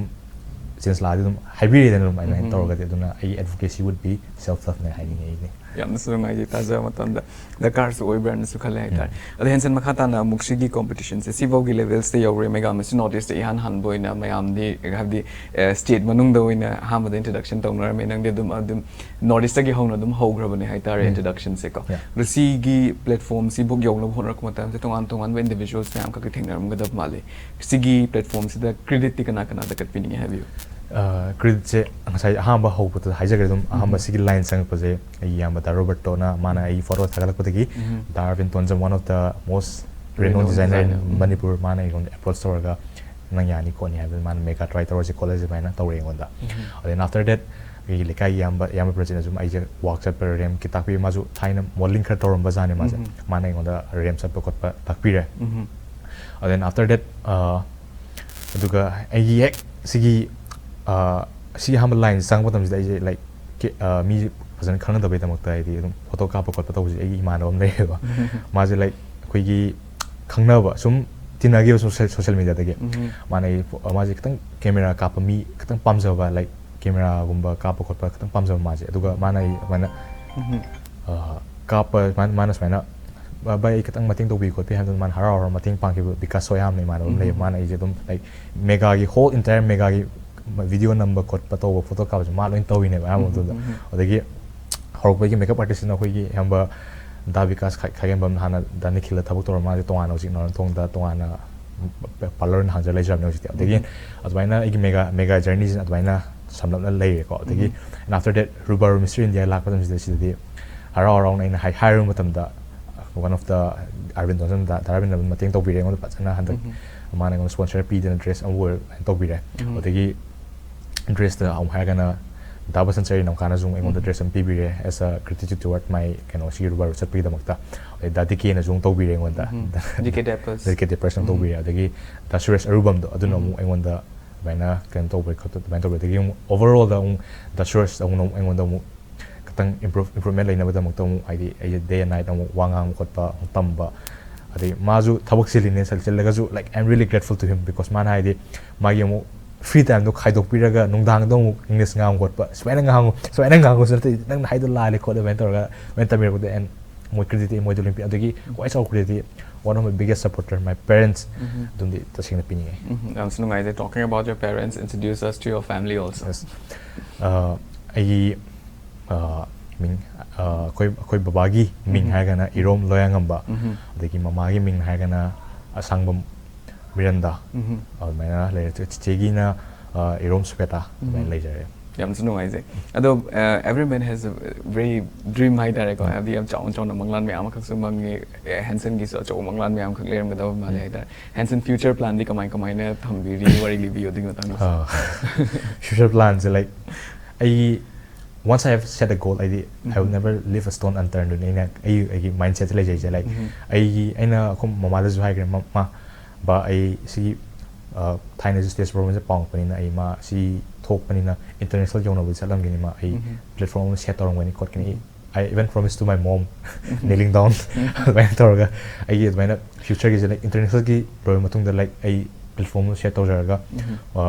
ꯆꯦꯟꯖ ꯂꯥꯛꯑꯗꯤ ꯑꯗꯨꯝ ꯍꯥꯏꯕꯤꯔꯦꯗꯅ, ꯑꯗꯨꯝ ꯑꯗꯨꯃꯥꯏꯅ ꯎꯝ꯫ ꯇꯧꯔꯒꯗꯤ꯫ ꯑꯗꯨꯅ ꯑꯩꯒꯤ ꯑꯦꯗꯚꯣꯀꯦꯁꯤ would be self love ꯅꯦ ꯍꯥꯏꯅꯤꯡꯉꯦ ꯑꯩꯗꯤ꯫ ꯌꯥꯝꯅꯁꯨ ꯅꯨꯡꯉꯥꯏꯖꯩ, ꯇꯥꯖꯕ ꯃꯇꯝꯗ ꯗꯔꯀꯥꯔꯁꯨ ꯑꯣꯏꯕ꯭ꯔꯥꯅꯁꯨ ꯈꯜꯂꯦ ꯍꯥꯏꯇꯥꯔꯦ꯫ ꯎꯝ꯫ ꯑꯗꯣ ꯍꯦꯟꯁꯟ, ꯃꯈꯥ ꯇꯥꯅ ꯑꯃꯨꯛ ꯁꯤꯒꯤ ꯀꯣꯝꯄꯤꯇꯤꯁꯟꯁꯦ ꯁꯤꯐꯥꯎꯒꯤ ꯂꯦꯚꯦꯜꯁꯤꯗ ꯌꯧꯔꯦ꯫ ꯃꯦꯒꯥ ꯃꯤꯁ ꯅꯣꯔꯠ ꯏꯁꯇ ꯏꯍꯥꯟ ꯍꯥꯟꯕ ꯑꯣꯏꯅ ꯃꯌꯥꯝꯗꯤ, ꯍꯥꯏꯕꯗꯤ, ꯑꯦ, ꯁ꯭ꯇꯦꯠ ꯃꯅꯨꯡꯗ ꯑꯣꯏꯅ ꯑꯍꯥꯟꯕꯗ ꯏꯟꯇ꯭ꯔꯗꯛꯁꯟ ꯇꯧꯅꯔꯝꯃꯦ꯫ ꯅꯪꯗꯤ ꯑꯗꯨꯝ, ꯑꯗꯨꯝ ꯅꯣꯔꯠ ꯏꯁꯇꯒꯤ ꯍꯧꯅ ꯑꯗꯨꯝ ꯍꯧꯈ꯭ꯔꯕꯅꯦ ꯍꯥꯏꯇꯥꯔꯦ, ꯎꯝ꯫ ꯏꯟꯇ꯭ꯔꯗꯛꯁꯟꯁꯦꯀꯣ꯫ Yeah. ꯑꯗꯣ ꯁꯤꯒꯤ ꯄ꯭ꯂꯦꯠꯐꯣꯝꯁꯤꯕꯨ ꯌꯧꯅꯕ ꯍꯣꯠꯅꯔꯛꯄ ꯃꯇꯝꯗ ꯇꯣꯉꯥꯟ ꯇꯣꯉꯥꯟꯕ ꯏꯟꯗꯤꯚꯤꯖꯨꯋꯜꯁ ꯃꯌꯥꯝ ꯈꯛꯇꯤ ꯊꯦꯡꯅꯔꯝꯒꯗꯕ ꯃꯥꯜꯂꯤ꯫ ꯁꯤꯒꯤ ꯄ꯭ꯂꯦꯠꯐꯣꯝꯁꯤꯗ ꯀ꯭ꯔꯦꯗꯤꯠꯇꯤ ꯀꯅꯥ ꯀꯅꯥꯗ ꯀꯠꯄꯤꯅꯤꯡꯉꯤ ꯍꯥꯏꯕꯤꯌꯨ? ꯑ, ꯀ꯭ꯔꯦꯗꯤꯠꯁꯦ ꯉꯁꯥꯏ ꯑꯍꯥꯟꯕ ꯍꯧꯕꯗ ꯍꯥꯏꯖꯈ꯭ꯔꯦ ꯑꯗꯨꯝ, ꯑꯍꯥꯟꯕ ꯎꯝ꯫ ꯁꯤꯒꯤ ꯂꯥꯏꯟ ꯆꯪꯉꯛꯄꯁꯦ ꯑꯩꯒꯤ ꯏꯌꯥꯝꯕ ꯗꯥ ꯔꯣꯕꯔꯇꯣꯅ, ꯃꯥꯅ ꯎꯝ꯫ ꯑꯩꯒꯤ ꯐꯣꯇꯣ ꯊꯥꯒꯠꯂꯛꯄꯗꯒꯤ ꯎꯝ꯫ ꯗꯥ Arbin Tonjam, one of the most renowned renowned designer in designer, um. Manipur, ꯃꯥꯅ ꯑꯩꯉꯣꯟꯗ ꯑꯦꯄ꯭ꯔꯣꯆ ꯇꯧꯔꯒ, "ꯅꯪ ꯌꯥꯅꯤ ꯈꯣꯠꯅꯤ" ꯍꯥꯏꯕꯗ ꯃꯥꯅ "ꯃꯦꯒꯥ ꯇ꯭ꯔꯥꯏ ꯇꯧꯔꯁꯤ ꯈꯣꯠꯂꯁꯤ" ꯑꯗꯨꯃꯥꯏꯅ ꯇꯧꯔꯦ ꯑꯩꯉꯣꯟꯗ꯫ ꯎꯝ꯫ ꯑꯗꯩ after that, ꯑꯩꯒꯤ ꯂꯩꯀꯥꯏꯒꯤ ꯏꯌꯥꯝꯕ ꯏꯌꯥꯝꯕ ꯄ꯭ꯔꯖꯤꯠꯅꯁꯨ ꯑꯩꯁꯦ ꯋꯥꯛ ꯆꯠꯄ ꯔꯦꯝꯞꯀꯤ ꯇꯥꯛꯄꯤꯕ꯫ ꯃꯥꯁꯨ ꯊꯥꯏꯅ ꯃꯣꯗꯦꯂꯤꯡ ꯈꯔ ꯇꯧꯔꯝꯕ ꯖꯥꯠꯅꯦ ꯃꯥꯁꯦ꯫ ꯃꯥꯅ ꯑꯩꯉꯣꯟꯗ ꯔꯦꯝꯞ ꯆꯠꯄ ꯈꯣꯠꯄ ꯇꯥꯛꯄꯤꯔꯦ꯫ And then after that, ꯑꯗꯨꯒ ꯑꯩꯒꯤ ꯍꯦꯛ ꯁꯤꯒꯤ ꯁꯤꯒꯤ ꯑꯍꯥꯟꯕ ꯂꯥꯏꯟꯁꯦ ꯆꯪꯉꯛꯄ ꯃꯇꯝꯁꯤꯗ ꯑꯩꯁꯦ ꯂꯥꯏꯛ ꯃꯤ ꯐꯖꯅ ꯈꯪꯅꯗꯕꯩꯗꯃꯛꯇ ꯍꯥꯏꯗꯤ ꯑꯗꯨꯝ ꯐꯣꯇꯣ ꯀꯥꯞꯄ ꯈꯣꯠꯄ ꯇꯧꯕꯁꯦ ꯑꯩꯒꯤ ꯏꯃꯥꯟꯅꯕ ꯑꯃ ꯂꯩꯌꯦꯕ꯫ ꯃꯥꯁꯦ ꯂꯥꯏꯛ ꯑꯩꯈꯣꯏꯒꯤ ꯈꯪꯅꯕ ꯁꯨꯝ ꯇꯤꯟꯅꯈꯤꯕ ꯁꯣꯁꯦꯜ ꯁꯣꯁꯦꯜ ꯃꯦꯗꯤꯌꯥꯗꯒꯤ꯫ ꯃꯥꯅ ꯑꯩ ꯐꯣ- ꯃꯥꯁꯦ ꯈꯤꯇꯪ ꯀꯦꯃꯦꯔꯥ ꯀꯥꯞꯄ ꯃꯤ ꯈꯤꯇꯪ ꯄꯥꯝꯖꯕ, ꯂꯥꯏꯛ ꯀꯦꯃꯦꯔꯥꯒꯨꯝꯕ ꯀꯥꯞꯄ ꯈꯣꯠꯄ ꯈꯤꯇꯪ ꯄꯥꯝꯖꯕ ꯃꯥꯁꯦ꯫ ꯑꯗꯨꯒ ꯃꯥꯅ ꯑꯩ ꯑꯗꯨꯃꯥꯏꯅ ꯑ, ꯀꯥꯞꯄ ꯃꯥꯅ ꯃꯥꯅ ꯁꯨꯃꯥꯏꯅ "ꯚꯥꯏ, ꯑꯩ ꯈꯤꯇꯪ ꯃꯇꯦꯡ ꯇꯧꯕꯤꯌꯨ ꯈꯣꯠꯄꯤꯌꯨ" ꯍꯥꯏꯕꯗꯨ ꯃꯥꯅ ꯍꯔꯥꯎ ꯍꯔꯥꯎ ꯃꯇꯦꯡ ꯄꯥꯡꯈꯤꯕ꯫ ꯕꯤꯀꯥꯁ ꯁꯣꯌꯥꯝꯅ ꯏꯃꯥꯟꯅꯕ ꯑꯃ ꯂꯩꯌꯦ꯫ ꯃꯥꯅ ꯑꯩꯁꯦ ꯑꯗꯨꯝ ꯂꯥꯏꯛ ꯃꯦꯒꯥꯒꯤ ꯍꯣꯜ ꯏꯟꯇꯥꯌꯔ ꯃꯦꯒꯥꯒꯤ ꯚꯤꯗꯤꯑꯣ ꯅꯝꯕ ꯈꯣꯠꯄ ꯇꯧꯕ ꯐꯣꯇꯣ ꯀꯥꯞꯄꯁꯦ ꯃꯥ ꯂꯣꯏ ꯇꯧꯋꯤꯅꯦꯕ ꯑꯌꯥꯝꯕ ꯃꯇꯝꯗ꯫ ꯑꯗꯒꯤ ꯍꯧꯔꯛꯄꯒꯤ ꯃꯦꯀꯞ ꯑꯥꯔꯇꯤꯁꯁꯤꯅ ꯑꯩꯈꯣꯏꯒꯤ ꯏꯌꯥꯝꯕ ꯗꯥ ꯕꯤꯀꯥꯁ ꯈꯥꯏ- ꯈꯥꯏꯒꯦꯝꯕꯝ, ꯍꯥꯟꯅ ꯗꯥ ꯅꯤꯈꯤꯜꯗ ꯊꯕꯛ ꯇꯧꯔꯝꯕ ꯃꯥꯁꯦ ꯇꯣꯉꯥꯟꯅ ꯍꯧꯖꯤꯛ ꯅꯥꯎꯔꯦꯝꯊꯣꯡꯗ ꯇꯣꯉꯥꯟꯅ ꯄꯥꯔꯂꯔ ꯑꯣꯏꯅ ꯍꯥꯡꯖ ꯂꯩꯖꯕꯅꯦ ꯍꯧꯖꯤꯛꯇꯤ꯫ ꯑꯗꯒꯤ ꯑꯗꯨꯃꯥꯏꯅ ꯑꯩꯒꯤ ꯃꯦꯒꯥ ꯃꯦꯒꯥ ꯖꯔꯅꯤꯁꯤꯅ ꯑꯗꯨꯃꯥꯏꯅ ꯁꯝꯂꯞꯅ ꯂꯩꯔꯦꯀꯣ꯫ ꯑꯗꯒꯤ and after that, Rubaru mister India ꯂꯥꯛꯄ ꯃꯇꯝꯁꯤꯗ ꯁꯤꯗꯗꯤ ꯍꯔꯥꯎ ꯍꯔꯥꯎꯅ ꯑꯩꯅ ꯍꯥꯏ ꯍꯥꯏꯔꯨꯕ ꯃꯇꯝꯗ one of the ꯑꯔꯕꯤꯟ ꯖꯣꯟꯁꯟ ꯗꯥ ꯑꯔꯕꯤꯟꯅ ꯃꯇꯦꯡ ꯇꯧꯕꯤꯔꯦ ꯑꯩꯉꯣꯟꯗ ꯐꯖꯅ꯫ ꯍꯟꯗꯛ ꯃꯥꯅ ꯑꯩꯉꯣꯟꯗ ꯁ꯭ꯄꯣꯟꯁꯔ ꯄꯤꯗꯅ ꯗ꯭ꯔꯦꯁ ꯑꯃ ꯑꯣꯏꯔꯣ ꯑꯗꯨꯃꯥꯏꯅ ꯇꯧꯕꯤꯔꯦ꯫ ꯑꯗꯒꯤ ꯗ꯭ꯔꯦꯁꯇ ꯑꯃꯨꯛ ꯍꯥꯏꯔꯒꯅ ꯗꯥ ꯕꯁꯟ ꯆꯔꯤ ꯅꯝꯀꯥꯅꯁꯨ ꯑꯃꯨꯛ ꯑꯩꯉꯣꯟꯗ ꯗ꯭ꯔꯦꯁ ꯑꯃ ꯄꯤꯕꯤꯔꯦ, as a gratitude toward my ꯀꯩꯅꯣ ꯁꯤꯒꯤ ꯔꯨꯕꯥꯔꯨ ꯆꯠꯄꯒꯤꯗꯃꯛꯇ꯫ ꯑꯗꯩ ꯗꯥ ꯗꯤ ꯀꯦꯅꯁꯨ ꯑꯃꯨꯛ ꯇꯧꯕꯤꯔꯦ ꯑꯩꯉꯣꯟꯗ꯫ D K ꯗꯦꯄꯔꯁ꯫ D K ꯗꯦꯄꯔꯁꯅ ꯇꯧꯕꯤꯔꯦ꯫ ꯑꯗꯒꯤ ꯗꯥ ꯁꯨꯔꯦꯁ ꯑꯔꯨꯕꯝꯗꯣ ꯑꯗꯨꯅ ꯑꯃꯨꯛ ꯑꯩꯉꯣꯟꯗ ꯑꯗꯨꯃꯥꯏꯅ ꯀꯩꯅꯣ ꯇꯧꯕꯩ ꯈꯣꯠꯄ ꯑꯗꯨꯃꯥꯏꯅ ꯇꯧꯕꯤ꯫ ꯑꯗꯒꯤ ꯑꯃꯨꯛ ꯑꯣꯚꯔꯑꯣꯜꯗ ꯑꯃꯨꯛ ꯗꯥ ꯁꯨꯔꯦꯁ ꯑꯃꯨꯛ ꯑꯩꯉꯣꯟꯗ ꯑꯃꯨꯛ ꯈꯤꯇꯪ ꯏꯝꯄ꯭ꯔꯨꯞ ꯏꯝꯄ꯭ꯔꯨꯞꯃꯦꯟ ꯂꯩꯅꯕꯒꯤꯗꯃꯛꯇ ꯑꯃꯨꯛ ꯍꯥꯏꯗꯤ ꯑꯩꯁꯦ ꯗꯦ ꯑꯦꯟ ꯅꯥꯏꯠ ꯑꯃꯨꯛ ꯋꯥ ꯉꯥꯡꯕ ꯈꯣꯠꯄ ꯑꯃꯨꯛ ꯇꯝꯕ꯫ ꯑꯗꯩ ꯃꯥꯁꯨ ꯊꯕꯛ ꯆꯤꯜꯂꯤꯅꯦ chill- ꯆꯤꯜꯂꯒꯁꯨ, like, I'm really grateful to him because ꯃꯥꯅ ꯍꯥꯏꯗꯤ ꯃꯥꯒꯤ ꯑꯃꯨꯛ ꯐ꯭ꯔꯤ ꯇꯥꯏꯝꯗꯣ ꯈꯥꯏꯗꯣꯛꯄꯤꯔꯒ ꯅꯨꯡꯗꯥꯡꯗ ꯑꯃꯨꯛ ꯏꯪꯂꯤꯁ ꯉꯥꯡꯕ ꯈꯣꯠꯄ, "ꯁꯨꯃꯥꯏꯅ ꯉꯥꯡꯉꯨ, ꯁꯨꯃꯥꯏꯅ ꯉꯥꯡꯉꯨꯁꯨ ꯅꯠꯇꯦ, ꯅꯪꯅ ꯍꯥꯏꯗꯣ ꯂꯥꯜꯂꯦ ꯈꯣꯠꯂꯦ" ꯑꯗꯨꯃꯥꯏꯅ ꯇꯧꯔꯒ ꯑꯗꯨꯃꯥꯏꯅ ꯇꯝꯕꯤꯔꯛꯄꯗꯣ꯫ And ꯃꯣꯏ ꯀ꯭ꯔꯦꯗꯤꯠꯇꯤ ꯃꯣꯏꯗ ꯂꯣꯏ ꯄꯤ꯫ ꯑꯗꯒꯤ ꯈ꯭ꯋꯥꯏ ꯆꯥꯎꯕ ꯀ꯭ꯔꯦꯗꯤꯠꯇꯤ one of my biggest supporter, my parents꯫ ꯑꯗꯨꯝꯗꯤ ꯇꯁꯦꯡꯅ ꯄꯤꯅꯤꯡꯉꯦ꯫ ꯎꯝ, ꯌꯥꯝꯁꯨ ꯅꯨꯡꯉꯥꯏꯖꯩ꯫ Talking about your parents, introduce us to your family also. Yes. ꯑ, ꯑꯩꯒꯤ ꯑ, ꯃꯤꯡ ꯑ, ꯑꯩꯈꯣꯏ ꯑꯩꯈꯣꯏ ꯕꯕꯥꯒꯤ ꯃꯤꯡ ꯍꯥꯏꯔꯒꯅ ꯏꯔꯣꯝ ꯂꯣꯌꯥꯉꯝꯕ꯫ ꯑꯗꯒꯤ ꯃꯃꯥꯒꯤ ꯃꯤꯡ ꯍꯥꯏꯔꯒꯅ ꯑꯁꯥꯡꯕꯝ ꯃꯤꯔꯟꯗꯥ꯫ ꯑꯗꯨꯃꯥꯏꯅ ꯂꯩꯔꯦ꯫ ꯆꯤꯆꯦꯒꯤꯅ ꯑ, ꯏꯔꯣꯝ ꯁ꯭ꯋꯦꯇꯥ ꯑꯗꯨꯃꯥꯏꯅ ꯂꯩꯖꯔꯦ꯫ ꯌꯥꯝꯁꯨ ꯅꯨꯡꯉꯥꯏꯖꯩ꯫ ꯑꯗꯣ, ꯑ, every man has a very dream ꯍꯥꯏꯇꯥꯔꯦꯀꯣ꯫ ꯍꯥꯏꯕꯗꯤ ꯌꯥꯝ ꯆꯥꯎꯅ ꯆꯥꯎꯅ ꯃꯪꯂꯥꯟ ꯃꯌꯥꯝ ꯑꯃꯈꯛꯁꯨ ꯃꯪꯉꯤ꯫ ꯑꯦ, ꯍꯦꯟꯁꯟꯒꯤꯁꯨ ꯑꯆꯧꯕ ꯃꯪꯂꯥꯟ ꯃꯌꯥꯝ ꯑꯃꯈꯛ ꯂꯩꯔꯝꯒꯗꯕ ꯃꯥꯜꯂꯦ ꯍꯥꯏꯇꯥꯔꯦ꯫ ꯍꯦꯟꯁꯟ future planꯗꯤ ꯀꯃꯥꯏ ꯀꯃꯥꯏꯅ ꯊꯝꯕꯤꯔꯤ? ꯋꯥꯔꯤ ꯂꯤꯕꯤꯌꯨ ꯑꯗꯨꯒꯤ ꯃꯇꯥꯡꯗ꯫ ꯑ, future planꯁꯦ, like, ꯑꯩ once I have set a goal, ꯑꯩꯗꯤ I will never leave a stone unturned ꯑꯗꯨꯅꯤ ꯑꯩꯅ ꯑꯩ ꯑꯩꯒꯤ mindset ꯁꯦ ꯂꯩꯖꯩꯁꯦ. Like ꯑꯩꯒꯤ ꯑꯩꯅ ꯑꯩꯈꯣꯏ ꯃꯃꯥꯗꯁꯨ ꯍꯥꯏꯈ꯭ꯔꯦ, "ꯃꯃꯥ, ꯕꯥ, ꯑꯩ ꯁꯤꯒꯤ ꯊꯥꯏꯅꯁꯨ stage performance ꯁꯦ ꯄꯥꯝꯃꯛꯄꯅꯤꯅ ꯑꯩ ꯃꯥ ꯁꯤ ꯊꯣꯛꯄꯅꯤꯅ international ꯌꯧꯅꯕꯗꯤ ꯆꯠꯂꯝꯒꯅꯤ, ꯃꯥ ꯑꯩ platform ꯑꯃ set ꯇꯧꯔꯝꯒꯅꯤ ꯈꯣꯠꯀꯅꯤ." I even promise to my mom, kneeling down, ꯑꯗꯨꯃꯥꯏꯅ ꯇꯧꯔꯒ ꯑꯩꯒꯤ ꯑꯗꯨꯃꯥꯏꯅ future ꯒꯤꯁꯦ, like, international ꯒꯤ ꯂꯣꯏꯔꯕ ꯃꯇꯨꯡꯗ, like, ꯑꯩ platform ꯑꯃ set ꯇꯧꯖꯔꯒ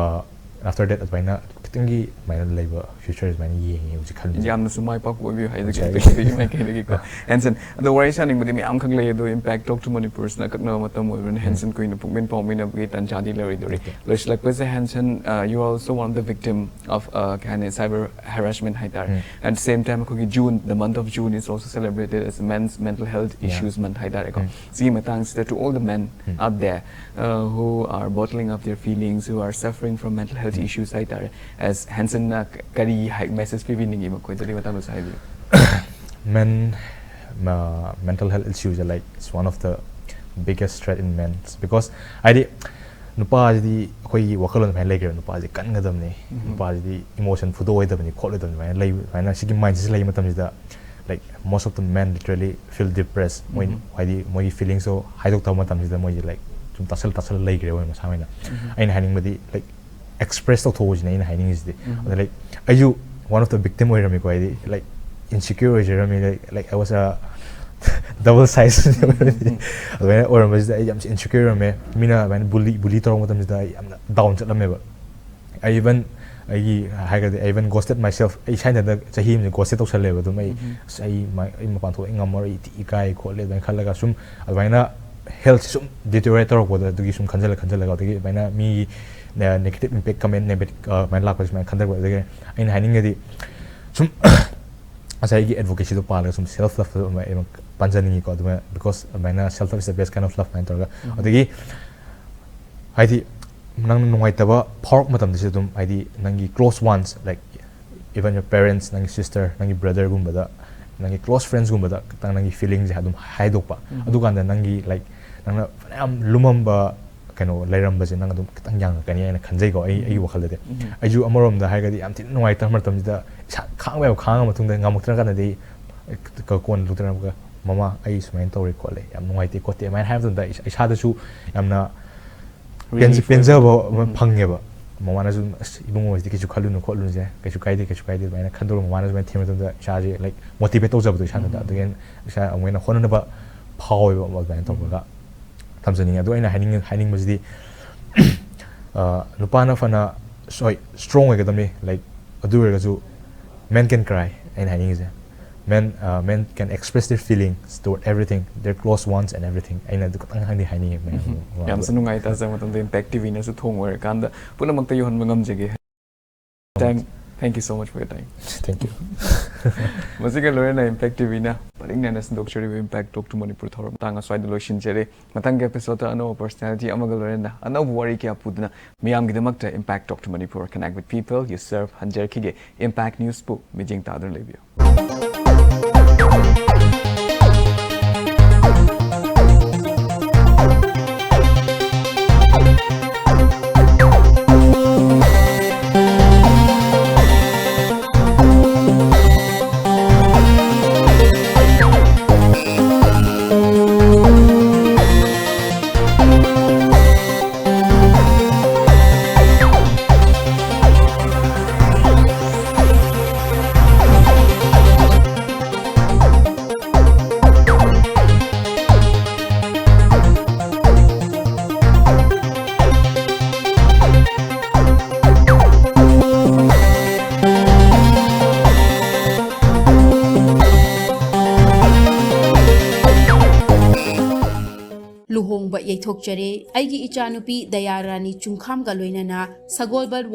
after that ꯑꯗꯨꯃꯥꯏꯅ ꯈꯤꯇꯪꯒꯤ ꯑꯗꯨꯃꯥꯏꯅ ꯂꯩꯕ future ꯑꯗꯨꯃꯥꯏꯅ ꯌꯦꯡꯉꯤ ꯍꯧꯖꯤꯛ ꯈꯜꯂꯤꯁꯦ. ꯌꯥꯝꯅꯁꯨ ꯃꯥꯏ ꯄꯥꯛꯄ ꯑꯣꯏꯕꯤꯌꯨ ꯍꯥꯏꯖꯒꯦ ꯑꯇꯣꯞꯄꯒꯤ ꯃꯥꯏꯀꯩꯗꯒꯤꯀꯣ. ꯍꯦꯟꯁꯟ, ꯑꯗꯣ ꯋꯥꯔꯤ ꯁꯥꯅꯤꯡꯕꯗꯤ ꯃꯌꯥꯝ ꯈꯛ ꯂꯩ, ꯑꯗꯣ Impact Talk Through Manipur ꯁꯤꯅ ꯑꯀꯛꯅꯕ ꯃꯇꯝ ꯑꯣꯏꯕꯅꯤꯅ ꯍꯦꯟꯁꯟ ꯀꯨꯏꯅ ꯄꯨꯛꯅꯤꯡ ꯄꯥꯎꯃꯤꯟꯅꯕꯒꯤ ꯇꯥꯟꯖꯥꯗꯤ ꯂꯩꯔꯣꯏꯗꯧꯔꯤ. ꯂꯣꯏꯁꯤꯜꯂꯛꯄꯁꯦ handsome, you are also one of the victim of, ꯀꯩ ꯍꯥꯏꯅꯤ, cyber harassment ꯍꯥꯏꯇꯥꯔꯦ. At the same time ꯑꯩꯈꯣꯏꯒꯤ June, the month of June is also celebrated as Men's Mental Health Issues Month ꯍꯥꯏꯇꯥꯔꯦꯀꯣ. ꯁꯤꯒꯤ ꯃꯇꯥꯡꯁꯤꯗ, to all the men out there, who are bottling up their feelings, who are suffering from mental health issues ꯍꯥꯏꯇꯥꯔꯦ, as ꯍꯦꯟꯁꯟꯅ ꯀꯔꯤ message ꯄꯤꯕꯤꯅꯤꯡꯉꯤ ꯃꯈꯣꯏꯗ? ꯑꯗꯨꯒꯤ ꯃꯇꯥꯡꯗꯁꯨ ꯍꯥꯏꯕꯤꯌꯨ. Men, mental health issue say, like, it's one of the biggest threat in men, because ꯍꯥꯏꯗꯤ ꯅꯨꯄꯥꯁꯤꯗꯤ ꯑꯩꯈꯣꯏꯒꯤ ꯋꯥꯈꯜꯂꯣꯟ ꯑꯗꯨꯃꯥꯏꯅ ꯂꯩꯈ꯭ꯔꯦꯕ, ꯅꯨꯄꯥꯁꯤꯗꯤ ꯀꯟꯒꯗꯕꯅꯤ, ꯅꯨꯄꯥꯁꯤꯗꯤ emotion ꯐꯨꯗꯣꯛꯑꯣꯏꯗꯕꯅꯤ ꯈꯣꯠꯂꯣꯏꯗꯕꯅꯤ ꯑꯗꯨꯃꯥꯏꯅ ꯂꯩ. ꯑꯗꯨꯃꯥꯏꯅ ꯁꯤꯒꯤ mindset ꯁꯦ ꯂꯩꯕ ꯃꯇꯝꯁꯤꯗ, like, most of the men literally feel depressed. ꯃꯣꯏ ꯍꯥꯏꯗꯤ ꯃꯣꯏꯒꯤ feelings ꯇꯣ ꯍꯥꯏꯗꯣꯛꯇꯕ ꯃꯇꯝꯁꯤꯗ ꯃꯣꯏꯁꯦ, like, ꯁꯨꯝ ꯇꯥꯁꯜ ꯇꯥꯁꯜꯂ ꯂꯩꯈ꯭ꯔꯦꯕ ꯃꯣꯏ ꯃꯁꯥ ꯃꯣꯏꯅ. ꯑꯩꯅ ꯍꯥꯏꯅꯤꯡꯕꯗꯤ, like, express ꯇꯧꯊꯣꯛꯎꯁꯤꯅꯦ ꯑꯩꯅ ꯍꯥꯏꯅꯤꯡꯉꯤꯁꯤꯗꯤ. ꯑꯗ, like, ꯑꯩꯁꯨ one of the victim ꯑꯣꯏꯔꯝꯃꯤꯀꯣ. ꯍꯥꯏꯗꯤ, like, insecure ꯑꯣꯏꯖꯔꯝꯃꯤ. Like, like, I was a double size ꯑꯗꯨꯃꯥꯏꯅ ꯑꯣꯏꯔꯝꯕꯁꯤꯗ ꯑꯩ ꯌꯥꯝ insecure ꯑꯣꯏꯔꯝꯃꯦ. ꯃꯤꯅ ꯑꯗꯨꯃꯥꯏꯅ bully bully ꯇꯧꯔꯛꯄ ꯃꯇꯝꯁꯤꯗ ꯑꯩ ꯌꯥꯝꯅ down ꯆꯠꯂꯝꯃꯦꯕ. I even, ꯑꯩꯒꯤ ꯍꯥꯏꯔꯒꯗꯤ, I even ghosted myself. ꯑꯩ ꯏꯁꯥ ꯏꯊꯟꯇ ꯆꯍꯤ ꯑꯃꯁꯦ ghost ꯇꯧꯁꯜꯂꯦꯕ. ꯑꯗꯨꯝ ꯑꯩ, "ꯑꯁ, ꯑꯩ ꯃꯥ-, ꯑꯩ ꯃꯄꯥꯟ ꯊꯣꯛꯑ ꯉꯝꯃꯔꯣꯏ, ꯑꯩ ꯊꯤ ꯏꯀꯥꯏ ꯈꯣꯠꯂꯦ" ꯑꯗꯨꯃꯥꯏꯅ ꯈꯜꯂꯒ ꯁꯨꯝ ꯑꯗꯨꯃꯥꯏꯅ health ꯁꯦ ꯁꯨꯝ deteriorate ꯇꯧꯔꯛꯄꯗꯣ, ꯑꯗꯨꯒꯤ ꯁꯨꯝ ꯈꯟꯖꯜꯂ ꯈꯟꯖꯜꯂꯒ, ꯑꯗꯒꯤ ꯑꯗꯨꯃꯥꯏꯅ ꯃꯤꯒꯤ negative impact comment, negative, ꯑꯗꯨꯃꯥꯏꯅ ꯂꯥꯛꯄꯁꯦ ꯁꯨꯃꯥꯏꯅ ꯈꯟꯊꯔꯛꯄ. ꯑꯗꯒꯤ ꯑꯩꯅ ꯍꯥꯏꯅꯤꯡꯉꯗꯤ ꯁꯨꯝ ꯉꯁꯥꯏꯒꯤ advocacy ꯗꯣ ꯄꯥꯜꯂꯒ ꯁꯨꯝ self love ꯇ ꯑꯩ ꯄꯟꯖꯅꯤꯡꯉꯤꯀꯣ. ꯑꯗꯨꯃꯥꯏꯅ, because ꯑꯗꯨꯃꯥꯏꯅ self love is the best kind of love ꯍꯥꯏꯅ ꯇꯧꯔꯒ, ꯑꯗꯒꯤ ꯍꯥꯏꯗꯤ ꯅꯪꯅ ꯅꯨꯡꯉꯥꯏꯇꯕ ꯐꯥꯎꯔꯛꯄ ꯃꯇꯝꯗꯁꯨ ꯑꯗꯨꯝ, ꯍꯥꯏꯗꯤ ꯅꯪꯒꯤ close ones, like, even your parents, ꯅꯪꯒꯤ sister, ꯅꯪꯒꯤ brother ꯒꯨꯝꯕꯗ, ꯅꯪꯒꯤ close friends ꯒꯨꯝꯕꯗ ꯈꯤꯇꯪ ꯅꯪꯒꯤ feeling ꯁꯦ ꯑꯗꯨꯝ ꯍꯥꯏꯗꯣꯛꯄ. ꯑꯗꯨꯀꯥꯟꯗ ꯅꯪꯒꯤ, like, ꯅꯪꯅ ꯐꯅꯌꯥꯝ ꯂꯨꯝꯃꯝꯕ ꯀꯩꯅꯣ ꯂꯩꯔꯝꯕꯁꯦ ꯅꯪ ꯑꯗꯨꯝ ꯈꯤꯇꯪ ꯌꯥꯡꯉꯛꯀꯅꯤ ꯍꯥꯏꯅ ꯈꯟꯖꯩꯀꯣ, ꯑꯩ ꯑꯩꯒꯤ ꯋꯥꯈꯜꯗꯗꯤ꯫ ꯑꯩꯁꯨ ꯑꯃꯔꯣꯝꯗ ꯍꯥꯏꯔꯒꯗꯤ ꯌꯥꯝ ꯊꯤꯅ ꯅꯨꯡꯉꯥꯏꯇꯕ ꯃꯇꯝꯁꯤꯗ ꯏꯁꯥ ꯈꯥꯡꯕ ꯌꯥꯕ ꯈꯥꯡꯉ ꯃꯇꯨꯡꯗ ꯉꯝꯃꯛꯇ꯭ꯔ ꯀꯥꯟꯗꯗꯤ ꯀ-, ꯀꯣꯟꯅ ꯂꯨꯊꯣꯔꯛꯑꯒ "ꯃꯃꯥ, ꯑꯩ ꯁꯨꯃꯥꯏꯅ ꯇꯧꯔꯦ ꯈꯣꯠꯂꯦ, ꯌꯥꯝ ꯅꯨꯡꯉꯥꯏꯇꯦ ꯈꯣꯠꯇꯦ" ꯑꯗꯨꯃꯥꯏꯅ ꯍꯥꯏꯕ ꯃꯇꯝꯗ ꯏꯁꯥ-, ꯏꯁꯥꯗꯁꯨ ꯌꯥꯝꯅ ꯄꯦꯟꯖ-, Relief ꯑꯣꯏꯕ꯫ ꯄꯦꯟꯖꯕ ꯑꯃ ꯐꯪꯉꯦꯕ꯫ ꯃꯃꯥꯅꯁꯨ "ꯑꯁ, ꯏꯕꯨꯡꯉꯣ ꯍꯧꯖꯤꯛꯇꯤ ꯀꯩꯁꯨ ꯈꯜꯂꯨꯅꯨ ꯈꯣꯠꯂꯨꯅꯨꯁꯦ, ꯀꯩꯁꯨ ꯀꯥꯏꯗꯦ, ꯀꯩꯁꯨ ꯀꯥꯏꯗꯦ" ꯑꯗꯨꯃꯥꯏꯅ ꯈꯟꯗꯣꯛꯑꯒ ꯃꯃꯥꯅ ꯁꯨꯃꯥꯏꯅ ꯊꯦꯝꯕ ꯃꯇꯝꯗ ꯏꯁꯥꯁꯦ, like, motivate ꯇꯧꯖꯕꯗꯣ ꯏꯁꯥꯗ꯫ ꯑꯗꯨꯒꯤ ꯏꯁꯥ ꯑꯃꯨꯛ ꯍꯦꯟꯅ ꯍꯣꯠꯅꯅꯕ ꯐꯥꯎꯋꯦꯕ ꯑꯗꯨꯃꯥꯏꯅ ꯇꯧꯕꯒ꯫ ꯊꯝꯖꯅꯤꯡꯉꯦ꯫ ꯑꯗꯣ ꯑꯩꯅ ꯍꯥꯏꯅꯤꯡ-, ꯍꯥꯏꯅꯤꯡꯕꯁꯤꯗꯤ, ꯑ, ꯅꯨꯄꯥꯅ ꯐꯅ, ꯍꯣꯏ, strong ꯑꯣꯏꯒꯗꯕꯅꯤ, like, ꯑꯗꯨ ꯑꯣꯏꯔꯒꯁꯨ men can cry, ꯑꯩꯅ ꯍꯥꯏꯅꯤꯡꯉꯤꯁꯦ꯫ Men, ꯑ, men can express their feelings toward everything, their close ones and everything꯫ ꯑꯩꯅ ꯑꯗꯨ ꯈꯛꯇꯪ ꯍꯥꯏꯗꯤ ꯍꯥꯏꯅꯤꯡꯉꯤ ꯃꯌꯥꯝ꯫ ꯌꯥꯝꯁꯨ ꯅꯨꯡꯉꯥꯏ, ꯇꯥꯖ ꯃꯇꯝꯗ Impact ꯇꯤ ꯚꯤꯅꯁꯨ ꯊꯣꯡ ꯑꯣꯏꯔꯀꯥꯟꯗ ꯄꯨꯝꯅꯃꯛꯇ ꯌꯧꯍꯟꯕ ꯉꯝꯖꯒꯦ꯫ Time. Thank you so much for your time. Thank you. ꯃꯁꯤꯒ ꯂꯣꯏꯅꯅ Impact ꯇꯤ ꯚꯤꯅ ꯄꯔꯤꯡ ꯅꯥꯏꯅ ꯁꯟꯗꯣꯛꯆꯔꯤꯕ Impact Talk to Manipur ꯊꯧꯔꯝ ꯃꯇꯥꯡ ꯑꯁ꯭ꯋꯥꯏꯗ ꯂꯣꯏꯁꯤꯟꯖꯔꯦ꯫ ꯃꯊꯪꯒꯤ episode ꯑꯅꯧꯕ personality ꯑꯃꯒ ꯂꯣꯏꯅꯅ ꯑꯅꯧꯕ ꯋꯥꯔꯤ ꯀꯌꯥ ꯄꯨꯗꯨꯅ ꯃꯤꯌꯥꯝꯒꯤꯗꯃꯛꯇ Impact Talk to Manipur, connect with people, you serve ꯍꯟꯖꯔꯛꯈꯤꯒꯦ꯫ Impact News ꯄꯨ ꯃꯤꯠꯌꯦꯡ ꯇꯥꯗꯨꯅ ꯂꯩꯕꯤꯌꯨ꯫ ꯂꯨꯍꯣꯡꯕ ꯌꯩꯊꯣꯛꯆꯔꯦ꯫ ꯑꯩꯒꯤ ꯏꯆꯥꯅꯨꯄꯤ ꯗꯌꯥꯔꯥꯅꯤ ꯆꯨꯡꯈꯥꯝꯒ ꯂꯣꯏꯅꯅ ꯁꯒꯣꯜꯕꯜ